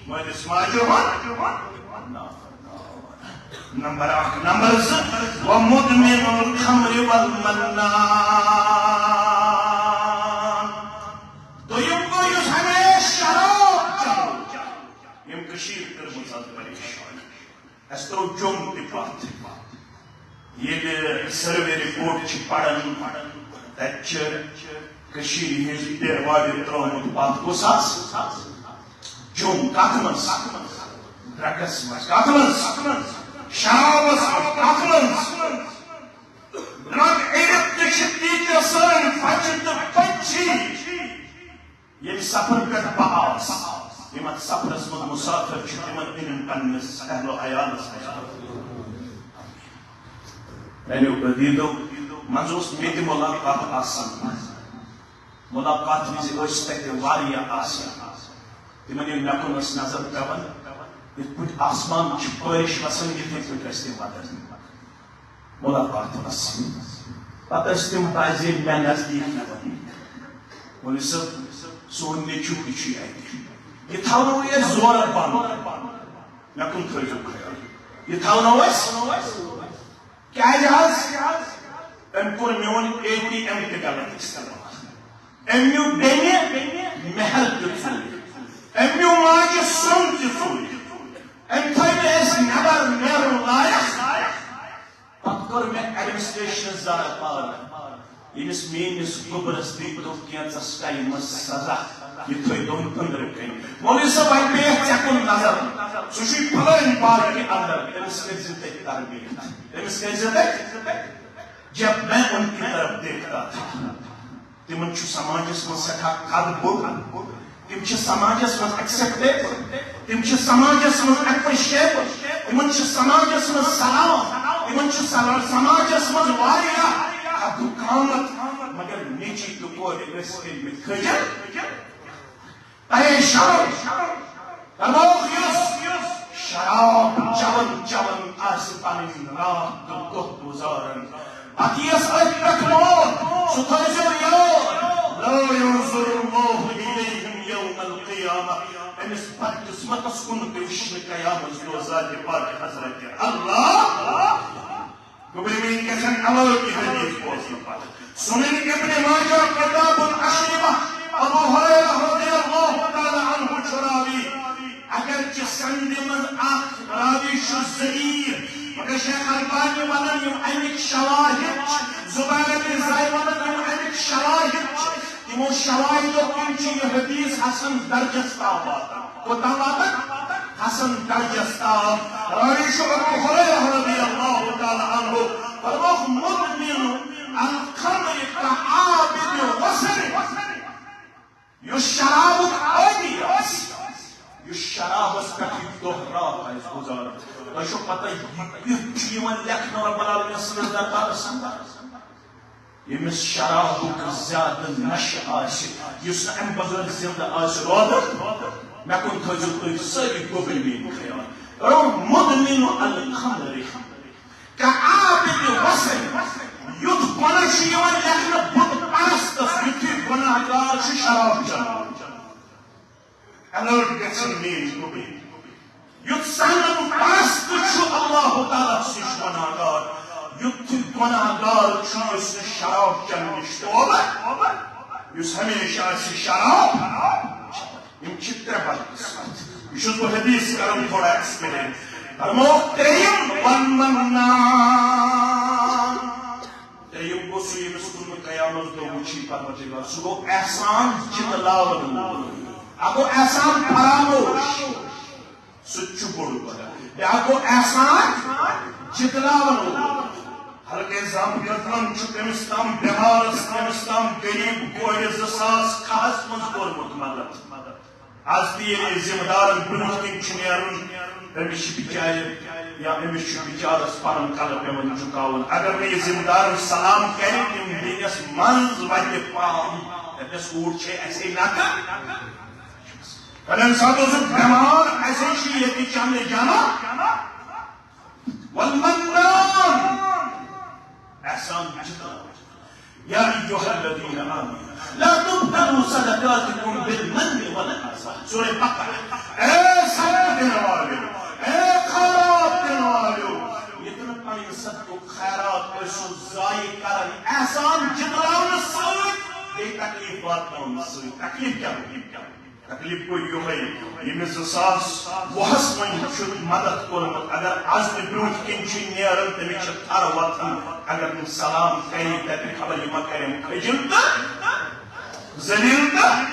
مٲلِس ماجہِ ہُنٛد نمبر اکھ۔ نمبر زٕ، ومدمن الخمر والمنان۔ دوٚیُم گوٚو یُس ہمیشہِ شراب چیٚوان۔ ییٚمۍ کٔشیٖر کٔرمٕژ از پریشان۔ اَسہِ ترٛوو جوٚم تہِ پتھ۔ ییٚلہِ سروے رپورٹ چھِ پران، تتہِ چھِ کٔشیٖرِ ہٕنٛز پیروادی ترٲومٕژ پتھ۔ کُس حظ؟ جوٚم۔ کتھ منٛز؟ ڈرگس منٛز۔ کتھ منٛز؟ شرابس منٛز۔ کتھ منٛز؟ ڈرگ ایڈکٹ چھِ تیٖتیٛاہ سٲنۍ بچہِ تہٕ بچی، ییٚمہِ سفر پٮ۪ٹھ بہٕ آس، یِم اتھ سفرس منٛز مسافر چھِ، تِمن أنِم پننِس اہل و عیالس منٛز۔ میانیو عزیزو، منٛزٕ اوس مےٚ تہِ ملاقات آسان۔ ملاقات وِزِ ٲسۍ تَتہِ واریاہ آسان۔ تِمن ییٚلہِ مےٚ کُن ٲس نظر پٮ۪وان، یِتھ پٲٹھۍ آسمان چھِ بٲرِش وَسان، یِتھَے پٲٹھۍ ٲسۍ تِم وَدان۔ ملاقات ٲس۔ پَتہٕ ٲسۍ تِم بعضے مےٚ نزدیٖک یِوان۔ مولوی صٲب، سون نیٚچوٗ تہِ چھُ اَتہِ۔ یہِ تھاونو أسۍ زورٕ بنٛد۔ مےٚ کُن تھٲیزیو خیال۔ یہِ تھاونو أسۍ۔ کیٛازِ حظ؟ أمۍ کوٚر میون اے ٹی ایم تہِ غلط استعمال۔ أمۍ نیوٗ بیٚنہِ محل تہِ ژوٗرِ۔ أمۍ نیوٗ ماجہِ سۄن تہِ ژوٗرِ۔ أمۍ تھٲے نہٕ أسۍ نٮ۪بر نیرُن لایق۔ پتہٕ کٔر مےٚ ایڈمنسٹریشنس زارٕ پارٕ، ییٚمِس میٲنِس گوٚبرس دِتو کینٛژس ٹایمس سزا، یہِ تھٲے دۄن أنٛدرٕ کنہِ۔ مولوی صٲب، وۄنۍ پیٚیَکھ ژےٚ کُن نظر، سُہ چھُے فلٲنۍ پارکہِ اندر، تٔمِس کٔرۍ زِ تُہۍ تربیت، تٔمِس کٔرۍ زِ تُہۍ۔ جب میں ان کی طرف دیکھتا تھا، تِمن چھُ سماجس منٛز سٮ۪ٹھاہ قد بوٚڑ۔ تِم چھِ سماجس منٛز ایکسپٹیبل۔ تِم چھِ سماجس منٛز اکھ پٲٹھۍ شیپہٕ، تِمن چھِ سماجس منٛز سلام، تِمن چھِ سلا-، سماجس منٛز واریاہ حدُک قامت، مگر نیٚچی تہٕ کورِ ٲسۍ کٔرمٕتۍ خٲجل پریشان۔ دوٚپُکھ، یُس شراب چٮ۪وان چٮ۪وان آسہِ پنٕنۍ راتھ تہٕ دۄہ گُزاران، پتہٕ یِیَس أتھۍ پٮ۪ٹھ موت، سُہ تھٲیزیو یاد، لا ينظر الله إليهم يوم القيامة، أمِس بدقسمتس کُن تہِ وٕچھِ نہٕ قیامت دۄہ ذاتِ پاک حضرت اللہ۔ گوٚبرۍ میٲنۍ کیٛاہ چھَنہٕ علاوٕ یہِ حدیث بوزنہٕ پتہٕ۔ سُنن ابن ماجہ، کتاب الاشربہ، ابو ہریرہ رضی اللہ تعالی عنہ چھُ راوی۔ اگرچہ سندِ منٛز اکھ راوی چھُ ضعیف، مگر شیخ البانی ونان یِم امیِکۍ شواہد چھِ، زبیر بن زائی ونان یِم امیِکۍ شواہد چھِ، تِمو شواہدو کِنۍ چھُ یہِ حدیث حسن درجس تام واتان۔ کوٚت تام واتان؟ حسن درجس تام۔ راوی چھُ ابو ہریرہ رضی اللہ تعالی عنہ۔ فرمووُکھ، مدمن الخمر كعابد وثن۔ یُس شرابُک عٲدی آسہِ، یُس شرابس پٮ۪ٹھ یہِ دۄہ راتھ آسہِ گُزاران، تۄہہِ چھو پتہ، یہِ کیُتھ چھُ یِوان لیکھنہٕ رب العالمین سٕنٛدِس دربارس اندر۔ ییٚمِس شرابُک زیادٕ نشہٕ آسہِ، یُس نہٕ امہِ بغٲر زندٕ آسہِ روزان، مےٚ کُن تھٲیزیو تُہۍ سٲری گوٚبرۍ میٲنۍ خیال۔ فرمووُکھ، مدمن الخمر كعابد وثن۔ یُتھ گۄناہ چھُ یِوان لیکھنہٕ بت پرستس، یُتھُے گۄناہ گار چھُ شراب چٮ۪وان۔ الرٹ گژھن میٲنۍ گوٚبرۍ۔ یُتھ صنم پرست چھُ اللہ تعالیٰ سُہ چھُ گۄناہ گار۔ یُتھ گۄناہ گار چھُ یُس نہٕ شراب چٮ۪نہٕ نِش توبہ، یُس ہمیشہ آسہِ شراب۔ یِم چھِ ترٛےٚ بدقسمت۔ یہِ چھُس بہٕ حدیث کران تھوڑا ایکسپلین۔ فرمووُکھ ترٛیٚیِم، والمنان۔ ترٛیٚیِم گوٚو سُہ، ییٚمِس کُن نہٕ قیامت دۄہ وٕچھی پروردگار۔ سُہ گوٚو احسان جِتلاون وول۔ اکھ گوٚو احسان فراموش، سُہ تہِ چھُ بوٚڑ گۄناہ۔ بیٛاکھ گوٚو احسان جِتلاون وول۔ ہلکے زامہٕ خٲطرن چھُ تٔمِس تام بٮ۪مارس، تٔمِس تام غریب کورِ زٕ ساس کھہس منٛز کوٚرمُت مدد۔ از تہِ ییٚلہِ ذمہٕ دارن برونٛٹھ کِنۍ چھُ نیرُن، أمِس چھِ بِچارِ یا أمِس چھُ بِچارس پنُن کلہٕ پٮ۪وان جُکاوُن۔ اگر نہٕ یہِ ذمہٕ دارن سلام کرِ، تِم دِنس منٛز وتہِ پام، دپٮ۪س، اوٗرۍ چھے اسے نکھٕ۔ وۄنۍ ییٚمہِ ساتہٕ اوسُکھ بٮ۪مار، اسے چھِ ییٚتہِ چندٕ جمع۔ والمنان۔ احسان جتنا۔ یا ایھا الذین آمنوا لا تبطلوا صدقاتکم بالمن والاذی۔ سورہ بقرہ۔ اے صدقہ دِنہٕ والیو، اے خیرات دِنہٕ والیو، یہِ تہِ نہٕ پنٕنۍ صدقہٕ خیرات ٲسِو ضایع کران، احسان جتلاونہٕ سۭتۍ بیٚیہِ تکلیف واتناونہٕ سۭتۍ۔ تکلیف کیٛاہ گوٚو؟ تکلیف گوٚو یِہوٚے، ییٚمِس زٕ ساس وُہَس منٛز چھُ مدد کوٚرمُت، اگر از تہِ برونٛٹھ کِنۍ چھُ نیران، تٔمِس چھِ تھر وۄتھان، اگر نہٕ سلام کرِ، دپہِ خبر یہِ ما کرٮ۪م کھٔجِل تہٕ ذلیل تہٕ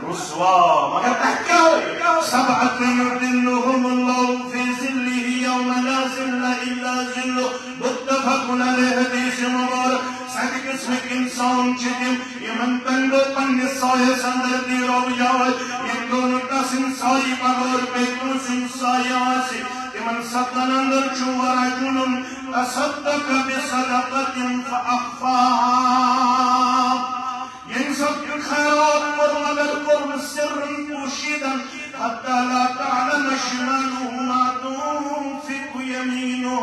رسوا۔ مگر تتہِ کیٛاہ ہوٚو؟ سبعة يظلهم الله في ظله يوم لا ظل إلا ظله، متفق علیہ۔ حدیث مبارک۔ ستہِ قسمٕکۍ انسان چھِ تِم، یِمن تنگو پننِس سایس اندر دی رۄب جاے، یِم گوٚو نہٕ تس ہُنٛد سایہِ بغٲر بیٚیہِ کٲنٛسہِ ہُنٛد سایہِ آسہِ۔ تِمن ستن اندر چھُ ورجل تصدق بصدقة فأخفاها۔ ییٚمۍ ساتہٕ خیرات کوٚر مگر کوٚر نہٕ سرن پوشیدن، حتى لا تعلم شماله ما تنفق يمينه۔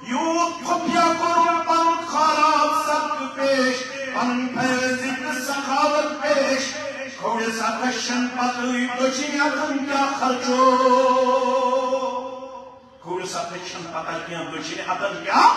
یوٗت خفیہ کوٚرُن پنُن خیرات صدقہٕ پیش، پنٕنۍ فیض تہٕ سخاوت پیش۔ کھوورِ ستھس چھَنہٕ پتہٕے دٔچھِنۍ اتھن کیٛاہ خرچو۔ کھوورِ ستھس چھَنہٕ پتہ کینٛہہ دٔچھِنۍ اتھن کیٛاہ۔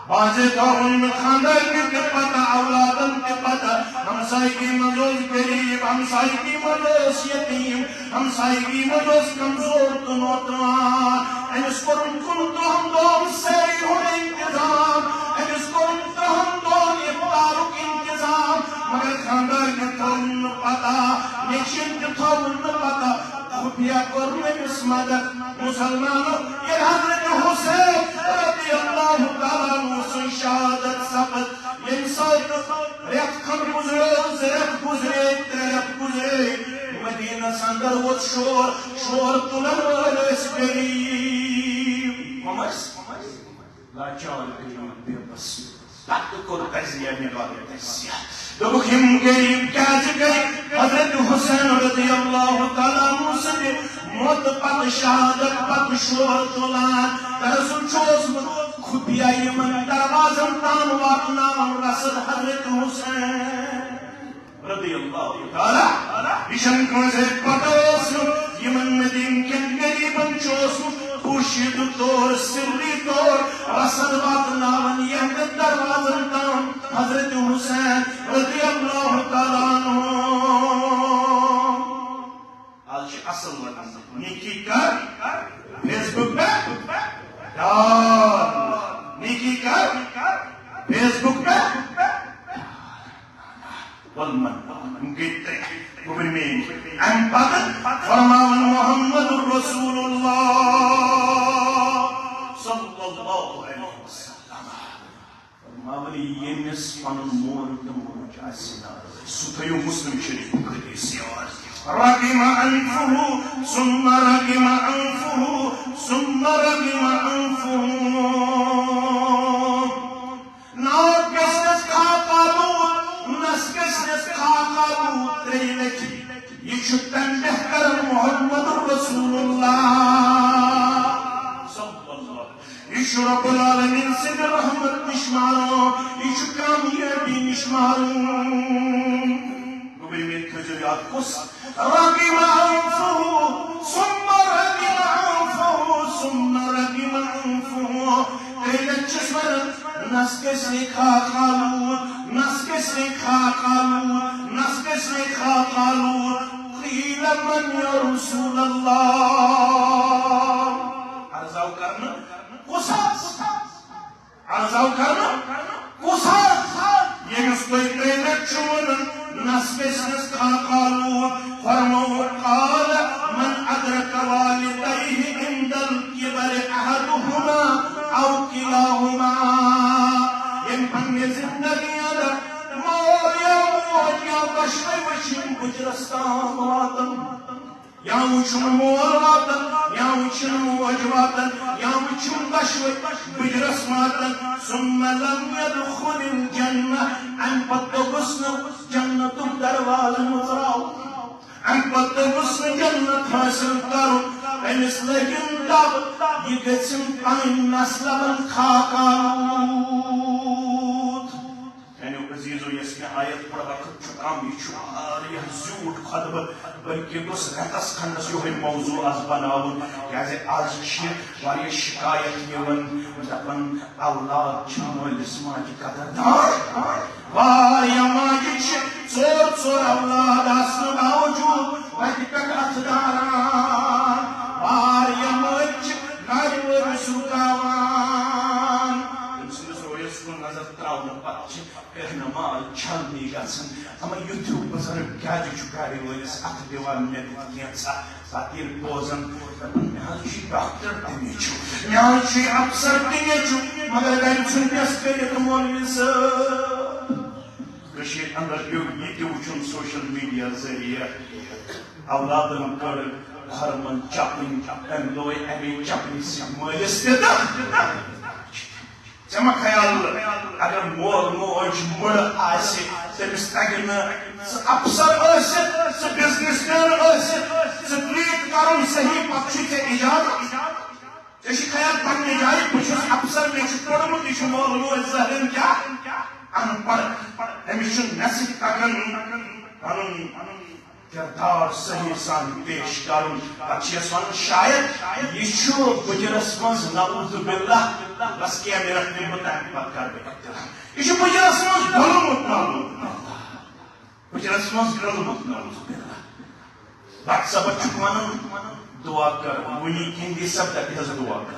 بعضے دۄہ اوٚن نہٕ خانٛدارنہِ تہِ پتہ، اولادن تہِ پتہ۔ ہمسایگی منٛز اوس غریب، ہمسایگی منٛز اوس یتیٖم، ہمسایگی منٛز اوس کمزور تہٕ نوتان۔ أمِس کوٚرُن کُنترٕہن دۄہن سحری ہُنٛد انتظام، أمِس کوٚرُن ترٕہن دۄہن افطارُک انتظام، مگر خانٛدارنہِ تھوٚو نہٕ پتہ، نیٚچوِن تہِ تھوٚو نہٕ پتہ، خفیہ کوٚر نہٕ أمِس مدد۔ مسلمانو، ییٚلہِ حضرت حسین رضی اللہ تعالیٰ عنہ سٕنٛز شہادت سپٕز، ییٚمہِ ساتہٕ رٮ۪تھ کھنٛڈ گُزریو، زٕ رٮ۪تھ گُزرے، ترٛےٚ رٮ۪تھ گُزرے، مدینس اندر ووت شور، شور تُلن وٲلۍ ٲسۍ غریٖب۔ کم ٲسۍ؟ لاچار، غریٖب، بے بس۔ پتہٕ کوٚر تجزیہ نگار تجزیہ۔ دوٚپُکھ، یِم غریٖب کیازِ گٔے؟ حضرت حسین رضی اللہ تعالیٰ عنہ سٕنٛدِ موتہٕ پتہٕ، شہادت پتہٕ شور تُلان۔ دراصل چھُ اوسمُت خفیہ یِمن دروازن تام واتناوان رسد حضرت حسین رضی اللہ تعالیٰ۔ یہِ چھَنہٕ کٲنٛسہِ پتہ اوسمُت، یِمن مدیٖنہٕ کٮ۪ن غریٖبن چھُ اوسمُت پوشیدٕ طور، سری طور رسد واتناوان یِہنٛدٮ۪ن دروازن تام حضرت حسین رضی اللہ تعالیٰ عنہ۔ آز چھِ اصل وَنان، نیکی کر فیس بک پہ ڈال، نیکی کر فیس بک پہ ڈال۔ وَلمَن، یِم گٔے ترٛےٚ۔ گوٚبرۍ میٛٲنۍ۔ اَمہِ پتہٕ فرماوان محمد رسول اللہ صلی اللہ علیہ وسلم۔ فرماوان، ییٚمِس پنُن مول تہٕ موج آسہِ ناراض، سُہ تھٲیِو مسلم شریفُک حدیث یاد۔ رغم انفہ، ثم رغم انفہ، ثم رغم انفہ۔ ناک گژھِ نس خاک آلود، نس گژھِ نس خاک آلود ترٛیٚیہِ لٹہِ۔ یہِ چھُ تمہِ بہتر محمد رسول اللہ صلی اللہ علیہ وسلم۔ یہِ چھُ رب العالمین سٕنٛدِ رحمت نِش مارو، یہِ چھُ کامیٲبی نِش مارو۔ گوٚبرۍ میٛٲنۍ، تھٲیزیو یاد، کُس؟ رغم انفہ، ثم رغم انفہ، ثم رغم انفہ۔ تیٚلہِ چھِس وَنان، نس گژھِ ہے خاک آلود، نس گژھِ ہے خاک آلود، نس گژھِ ہے خاک آلود۔ قیل من یا رسول اللہ؟ عرض آو کرنہٕ، کُس حظ؟ عرض آو کرنہٕ، کُس حظ؟ ییٚمِس تُہۍ ترٛیٚیہِ لٹہِ چھِو وَنان، نس گژھِ نس خاک آلود۔ فرموو، قال من ادرک والدیہ عند الکبر احدہما او کلاہما۔ ییٚمۍ پننہِ زندگی اندر مول یا موج یا دۄشوے وٕچھِم بُجرس تام واتان۔ یا وٕچھُن مول واتان، یا وٕچھُن موج واتان، یا وٕچھُن دۄشوے بُجرس واتان۔ ثم لم يدخل الجنة، امہِ پتہٕ توٚگُس نہٕ جنتُک دروازٕ مُژراوُن، امہِ پتہٕ توٚگُس نہٕ جنت حٲصِل کرُن۔ أمِس لٔگِن دب، یہِ گٔژھِن پنٕنۍ نسلہٕ بن خاک آلود۔ میانیو عزیزو، یۄس مےٚ آیت پٔر وقت چھُ کم، یہِ چھُ واریاہ زیوٗٹھ خطبہٕ، بلکہِ گوٚژھ رٮ۪تس کھنڈس یِہوٚے موضوع از بناوُن، کیازِ از چھِ واریاہ شکایت یِوان، دپان اولاد چھِ مٲلِس ماجہِ قدردان۔ واریاہ ماجہِ چھِ ژور ژور اولاد آسنہٕ باوجوٗد وتہِ پٮ۪ٹھ اتھٕ داران، واریاہ مٲلۍ چھِ گرِ وٲلِس رُکاوان۔ تٔمۍ سٕنٛدِس رویس کُن نظر تراونہٕ پتہٕ چھِ پھِرنہٕ مال چھلنی گژھان۔ اما یُتھ ہیوٗ بُزرگ کیازِ چھُ گرِ وٲلِس اَتھٕ دِوان مےٚ دِتھ کینٛژھا؟ پتہٕ ییٚلہِ بوزان، دَپان، مےٚ حظ چھُ یہِ ڈاکٹر تہِ نیٚچوٗ، مےٚ حظ چھُ یہِ افسر تہِ نیٚچوٗ، مگر گرِ ژھٕنۍنَس کٔرِتھ مولوی صٲب۔ کٔشیٖرِ اندر پیوٚو یہِ تہِ وٕچھُن سوشل میڈیا ذٔریعہٕ، اولادن کٔڑ کھۄرمن چپٕنۍ، تَمہِ دۄہے اَمے چپنہِ سۭتۍ مٲلِس تہِ تہٕ۔ ژےٚ ما خیال، اگر مول موج مٔڑ آسہِ، تٔمِس تگہِ نہٕ سُہ افسر ٲسِتھ، سُہ بزنس مین ٲسِتھ، سُہ ٹریٹ کرُن صحیح، پتہٕ چھُے ژےٚ اجازت؟ ژےٚ چھُے خیال پننہِ جایہِ، بہٕ چھُس افسر، مےٚ چھُ پوٚرمُت، یہِ چھُ مول موج ظٲہرن کیٛاہ؟ ان پڑھ۔ أمِس چھُنہٕ مےٚ سۭتۍ تگان پنُن کردار صحیح سان پیش کرُن۔ پتہٕ چھِ یَس وَنُن، شاید یہِ چھُ بُجرَس منٛز، نعوذ باللہ، بس کینٛہہ منٹ دِمہٕ بہٕ، تَمہِ پتہٕ کرٕ بہٕ احترام۔ یہِ چھُ بُجرَس منٛز ڈوٚلمُت، نعوذ باللہ۔ بُجرَس منٛز ڈوٚلمُت، نعوذ باللہ۔ WhatsApp-س چھُکھ وَنان، دُعا کر، وٕنی کِنۍ دی سب دَپہِ حظ دُعا کر۔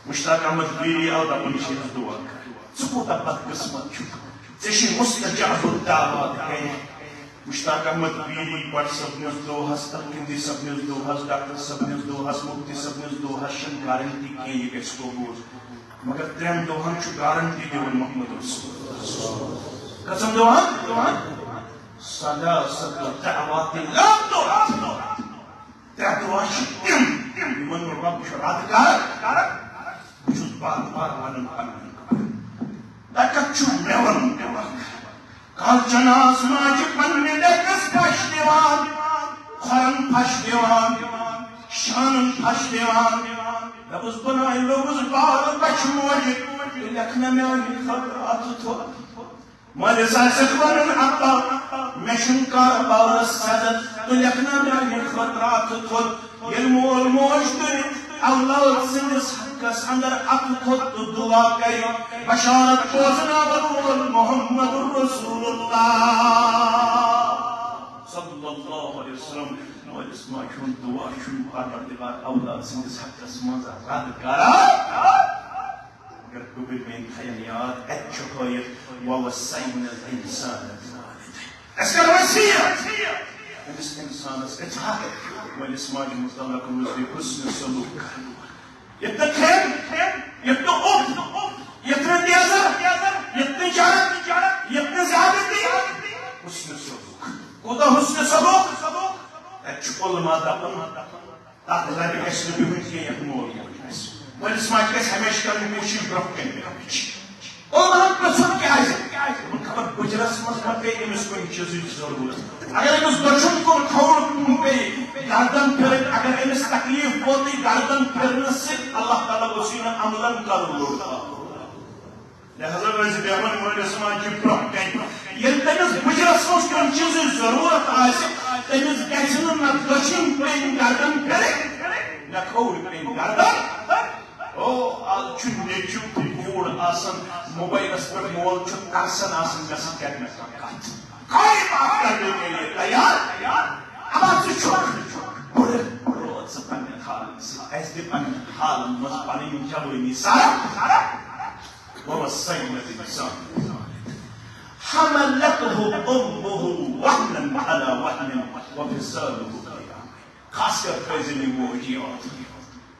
مشتاق احمد پیری آو دپان، یہِ چھِ أمِس دُعا کرٕنۍ۔ ژٕ کوٗتاہ بدقٕسمت چھُکھ، ژےٚ چھِ مستجاب الدعوات گرِ۔ Mushtaq Ahmad peri, Bhat صٲبنِس دُعاہس، Al-Kindi صٲبنِس دُعاہس، doctor صٲبنِس دُعاہس، Mufti صٲبنِس دُعاہس چھَنہٕ گارنٹی کینٛہہ یہِ گژھِ قبوٗل، مگر ترٛٮ۪ن دۄہن چھُ گارنٹی دِوان محمد رسول۔ کٔژن دۄہن؟ ثلاثة دعوات لا ترد۔ رب چھُ رد کران۔ بہٕ چھُس بار بار ونان پننٮ۪ن۔ تۄہہِ کتھ چھُو مےٚ ونُن؟ کالچناہس ماجہِ پننہِ لیٚکس پھش دِوان، کھۄرن پھش دِوان، شانن پھش دِوان۔ مےٚ دوٚپُس، بہٕ ناے لوٚگُس بال بچھِ موجہِ، تہٕ لیکھ نہ میانہِ خٲطرٕ اتھٕ تھوٚد۔ مٲلِس آسٮ۪کھ ونُن، ابا، مےٚ چھُنہٕ کارٕ باورس سٮ۪زر، تہٕ لیکھ نہ میانہِ خٲطرٕ اتھٕ تھوٚد۔ ییٚلہِ مول موج تہٕ اولاد سٕنٛدِس حقس اندر اتھٕ تھوٚد تہٕ دعا کرِ، بشارت بوزناون وول محمد رسول اللہ صلی اللہ علیہ وسلم۔ مٲلِس ماجہِ ہُنٛد دعا چھُنہٕ پروردگار اولاد سٕنٛدِس حقس منٛز رد کران۔ مگر گوٚبرۍ میٲنۍ تھاین یاد، اتہِ چھُ ہٲیِتھ، "ووصینا الانسان بوالدیہ۔" أسۍ کرو وصیت أمِس انسانس، أسۍ ہا مٲلِس ماجہِ متعلق روٗزِ حسن سلوک کرُن۔ یتھ نہٕ کھٮ۪ن، یتھ نہٕ اوٚپ، یتھ نہٕ نیزر، یتھ نہٕ جرت، یتھ نہٕ زیادتی۔ حسن سلوک۔ کوٗتاہ حسن سلوک؟ تتہِ چھُ علماء دپان، تتھ لبہِ گژھِ نہٕ بِہُن کینٛہہ یتھ مول موج آسہِ۔ مٲلِس ماجہِ گژھِ ہمیشہِ کرٕنۍ کوٗشِش برونٛہہ کنہِ بیٚہنٕچ۔ علماہن پرٛژھُن کیٛازِ؟ دوٚپُن، خبر بُجرس منٛز ما پیٚیہِ أمِس کُنہِ چیٖزٕچ ضروٗرت۔ اگر أمِس دٔچھُن کُن کھووُر کُن پیٚیہِ گردن پھِرٕنۍ، اگر أمِس تکلیف ووتُے گردن پھِرنہٕ سۭتۍ، اللہ تعالیٰ گوٚژھ یہِ نہٕ عملن کرُن لوٚڑ تھاوُن۔ لہذا روزِ بیہوان مٲلِس ماجہِ برونٛہہ کنہِ۔ ییٚلہِ تٔمِس بُجرس منٛز کُنہِ چیٖزٕچ ضروٗرت آسہِ، تٔمِس گژھِ نہٕ نہ دٔچھِنۍ پیٚنۍ گردن پھِرٕنۍ، نہ کھووُر پیٚنۍ گردن۔ او، از چھُ نیٚچُو تہٕ کوٗر آسان موبایلس پٮ۪ٹھ، مول چھُ ترسان آسان، مےٚ سۭتۍ کرِ نہٕ کانٛہہ کتھ۔ کوئی بات کرنے کے لیے تیار۔ اب ژٕ چھُکھ بُرٕ، روز ژٕ پننٮ۪ن حالن سۭتۍ، اَسہِ دِ پننٮ۪ن حالن منٛز پنٕنۍ جوٲنی صرف۔ ووصینا الانسان حملته امه وهنا على وهن وفصاله في عامين۔ خاص کر تھٲیزِ یہِ موج یاد،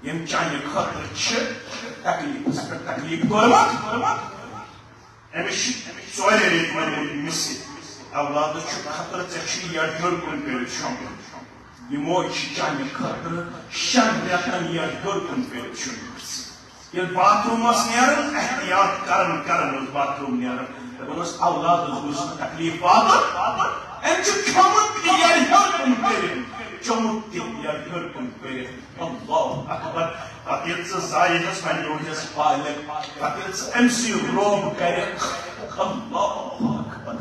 ییٚمۍ چانہِ خٲطرٕ چھِ تکلیفس پٮ۪ٹھ تکلیف کوٚرمُت۔ أمِس چھِ ژورِ ریٚتۍ وۄنۍ مِس۔ اولادس چھُ خطرٕ، ژےٚ چھُے یَڈ ہیوٚر کُن کٔرِتھ شۄنٛگُن۔ یہِ موج چھِ چانہِ خٲطرٕ شٮ۪ن رٮ۪تن یَڈ ہیوٚر کُن کٔرِتھ شۄنٛگمٕژ۔ ییٚلہِ باتھ روٗمس نیران، احتیاط کران کران اوس باتھ روٗم نیران۔ دپان اوس، اولادس گوٚژھ نہٕ تکلیف واتُن۔ أمۍ چھُ کھیوٚمُت تہِ یَڈ ہیوٚر کُن کٔرِتھ، چوٚمُت تہِ یَڈ ہیوٚر کُن کٔرِتھ۔ اللہ اکبر۔ پتہٕ ییٚلہِ ژٕ زایہِ ہس، وۄنۍ روٗدِس بالغ، پتہٕ ییٚلہِ ژٕ أمۍ سٕے روب کرکھ، اللہ اکبر،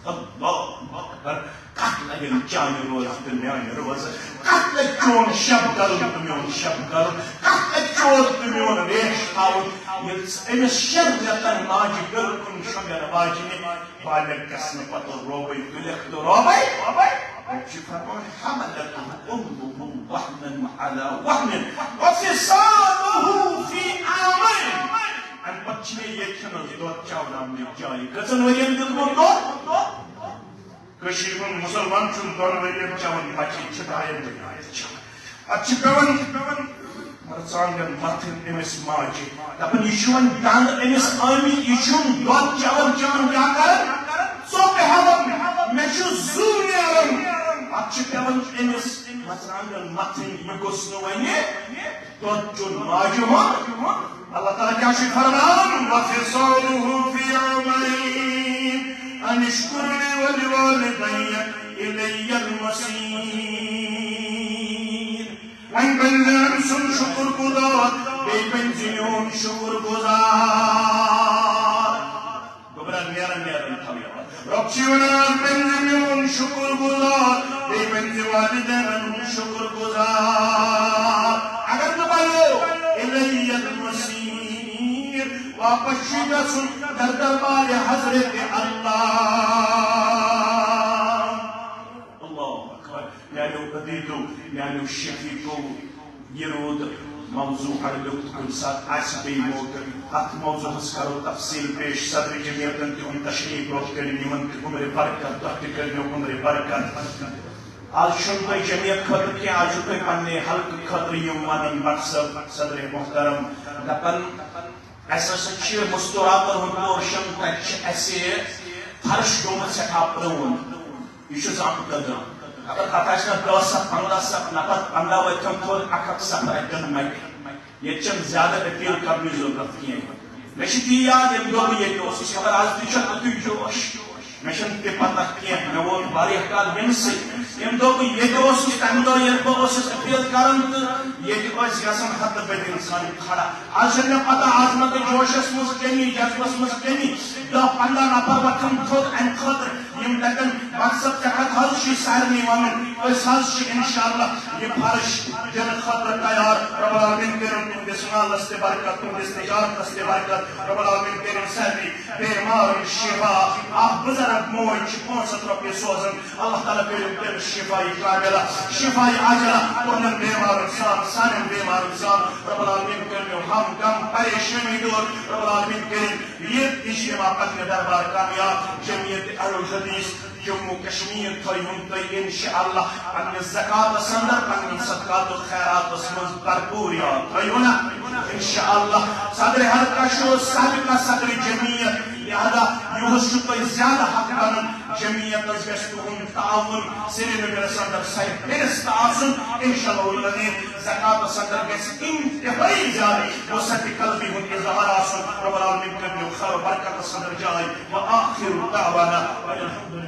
اللہ اکبر۔ کتھ لگن چانہِ روزٕ تہٕ میانہِ روزٕ؟ کتھ لگہِ چون شب کرُن تہٕ میون شب کرُن؟ کتھ لگہِ چور تہٕ میون ریش تھاوُن؟ ییٚلہِ ژٕ أمِس شٮ۪ن رٮ۪تن ماجہِ ہیوٚر کُن شۄنٛگن واجنہِ بالغ گژھنہٕ پتہٕ روبے تُلکھ تہٕ روبے، رب چھُ فرمان، حملته امه وهنا على وهن وفصاله في عامين۔ امہِ پتہٕ چھِ مےٚ ییٚتھٮ۪نس دۄد چاوناونٕچ جایہِ۔ کٔژن ؤرین دیُتمُت دۄد؟ کٔشیٖرِ منٛز مُسلمان چھُنہٕ دۄن ؤرین چٮ۪وان، بچہِ چھِ ڈاین ؤرین تہِ چٮ۪وان۔ اتھ چھِ پٮ۪وان مرژانٛگن متھٕنۍ أمِس ماجہِ۔ دپان، یہِ چھُ وۄنۍ دنٛد أمِس آمٕتۍ، یہِ چھُنہٕ دۄد چٮ۪وان، چٮ۪وان کیٛاہ کران؟ ژوٚپ ہٮ۪وان۔ مےٚ چھُ زُو نیران۔ اتھ چھِ پٮ۪وان أمِس مرژانٛگن متھٕنۍ، یہِ گوٚژھ نہٕ وۄنۍ دۄد چیوٚن ماجہِ ہُنٛد۔ اللہ تعالیٰ کیٛاہ چھُ فرمان؟ وفصاله في عامين أن اشكر لي ولوالديك إلي المصير۔ وۄنۍ بٔنۍ زِ أمۍ سُنٛد شُکُر گُزار، بیٚیہِ بٔنۍ زِ میون شُکُر گُزار۔ گوٚبرا، نیران نیران تھاو یاد۔ رۄب چھُ وَنان، بٔنۍ زِ میون شُکُر گُزار، بیٚیہِ بٔنۍ زِ والدینَن ہُنٛد شُکُر گُزار۔ اگر نہٕ بَنیو، اِلیَّ الْمَصیٖر، واپس چھُ گژھُن در دربارِ حضرت اللہ۔ اللہ اکبر۔ میانیو عزیزو، میانیو شفیقو، یہِ روٗد موضوع اڑلیوٚکھ، کُنہِ ساتہٕ آسہِ بیٚیہِ موقعہٕ۔ اتھ موضوعس کرو تفصیل پیش۔ صدر جمعیتن تہِ اوٚن تشریف، رۄب کٔرِن یِمن تہِ عمرِ برکت، تۄہہِ تہِ کٔرِنو عمرِ برکت۔ آز چھُنہٕ تۄہہِ جمعیت خٲطرٕ کینٛہہ، آز چھُو تۄہہِ پننہِ حلقہٕ خٲطرٕ یِم ونان۔ مقصد، صدر محترم دپان، اسہِ ہسا چھِ مستوراتن ہُنٛد پورشن، تتہِ چھِ اسہِ فرش گوٚمُت سٮ۪ٹھاہ پرٛون۔ یہِ چھُ زامُت قدم۔ اگر پتہ چھِ نہ دَہ ساس، پنٛداہ ساس نفر، پنٛداہ وٲتۍ تِم تھوٚد اکھ اکھ ساس رۄپیہِ دِنۍ مَٹہِ۔ ییٚتہِ چھَنہٕ زیادٕ اپیل کرنٕچ ضروٗرت کینٛہہ۔ مےٚ چھِ تی یاد، ییٚمہِ دۄہ بہٕ ییٚتہِ اوسُس، خبر آز تہِ چھُ تیُتھُے جوش۔ مےٚ چھَنہٕ تہِ پتہ کینٛہہ، مےٚ ووت واریاہ کال ییٚمہِ سۭتۍ۔ ییٚمہِ دۄہ بہٕ ییٚتہِ اوسُس، تَمہِ دۄہ ییٚلہِ بہٕ اوسُس اپیل کران، تہٕ ییٚتہِ ٲسۍ گژھان ہتہٕ بٔدۍ انسان کھڑا۔ آز چھَنہٕ مےٚ پتہ، آز ما گٔے جوشس منٛز کمی، جذبس منٛز کمی۔ دَہ پنٛداہ نفر وۄتھن تھوٚد اَمہِ خٲطرٕ، یِم دَپن، "مقصد ژےٚ کَتھ حظ چھُے سارنٕے وَنُن؟ أسۍ حظ چھِ انشاءاللہ یہِ فرش دِنہٕ خٲطرٕ تیار۔" رب العالمین کٔرِن تُہنٛدِس مالس تہِ برکت، تُہنٛدِس تجارتس تہِ برکت۔ رب العالمین کٔرِن سارنٕے بیمارن شفا۔ اکھ بزرگ موج چھِ پانٛژھ ہتھ رۄپیہِ سوزان، اللہ تعالیٰ کٔرِن تٔمِس شفا کاملہ، شفا عاجلہ، تُہنٛدٮ۪ن بیمارن سان، سانٮ۪ن بیمارن سان۔ رب العالمین کٔرِن ہم غم پریشٲنی دور۔ رب العالمین کٔرِن یہِ اجتماع پننہِ دربار کامیاب۔ جمعیت اہل الحدیث جموں کشمیر تھٲیہُن تُہۍ انشاءاللہ پننِس زکاتس اندر، پننٮ۪ن صدقات و خیراتس منٛز بھرپور یاد۔ تھٲیہُن نا؟ انشاءاللہ۔ صدر حلقہ چھُ سابقہ صدر جمعیت، لہذا یُہُس چھُ تۄہہِ زیادٕ حق بنان۔ جمعیتس گژھِ تُہُنٛد تعاون سرینگرس اندر سرِ فہرست آسُن۔ انشاءاللہ العزیز زکاتس اندر گژھِ انتہٲئی زیادٕ وسعت قلبی ہُنٛد اظہار آسُن۔ رب العالمین کٔرِو خیر و برکتس اندر جاے۔ وآخر دعوانا ان الحمد للہ۔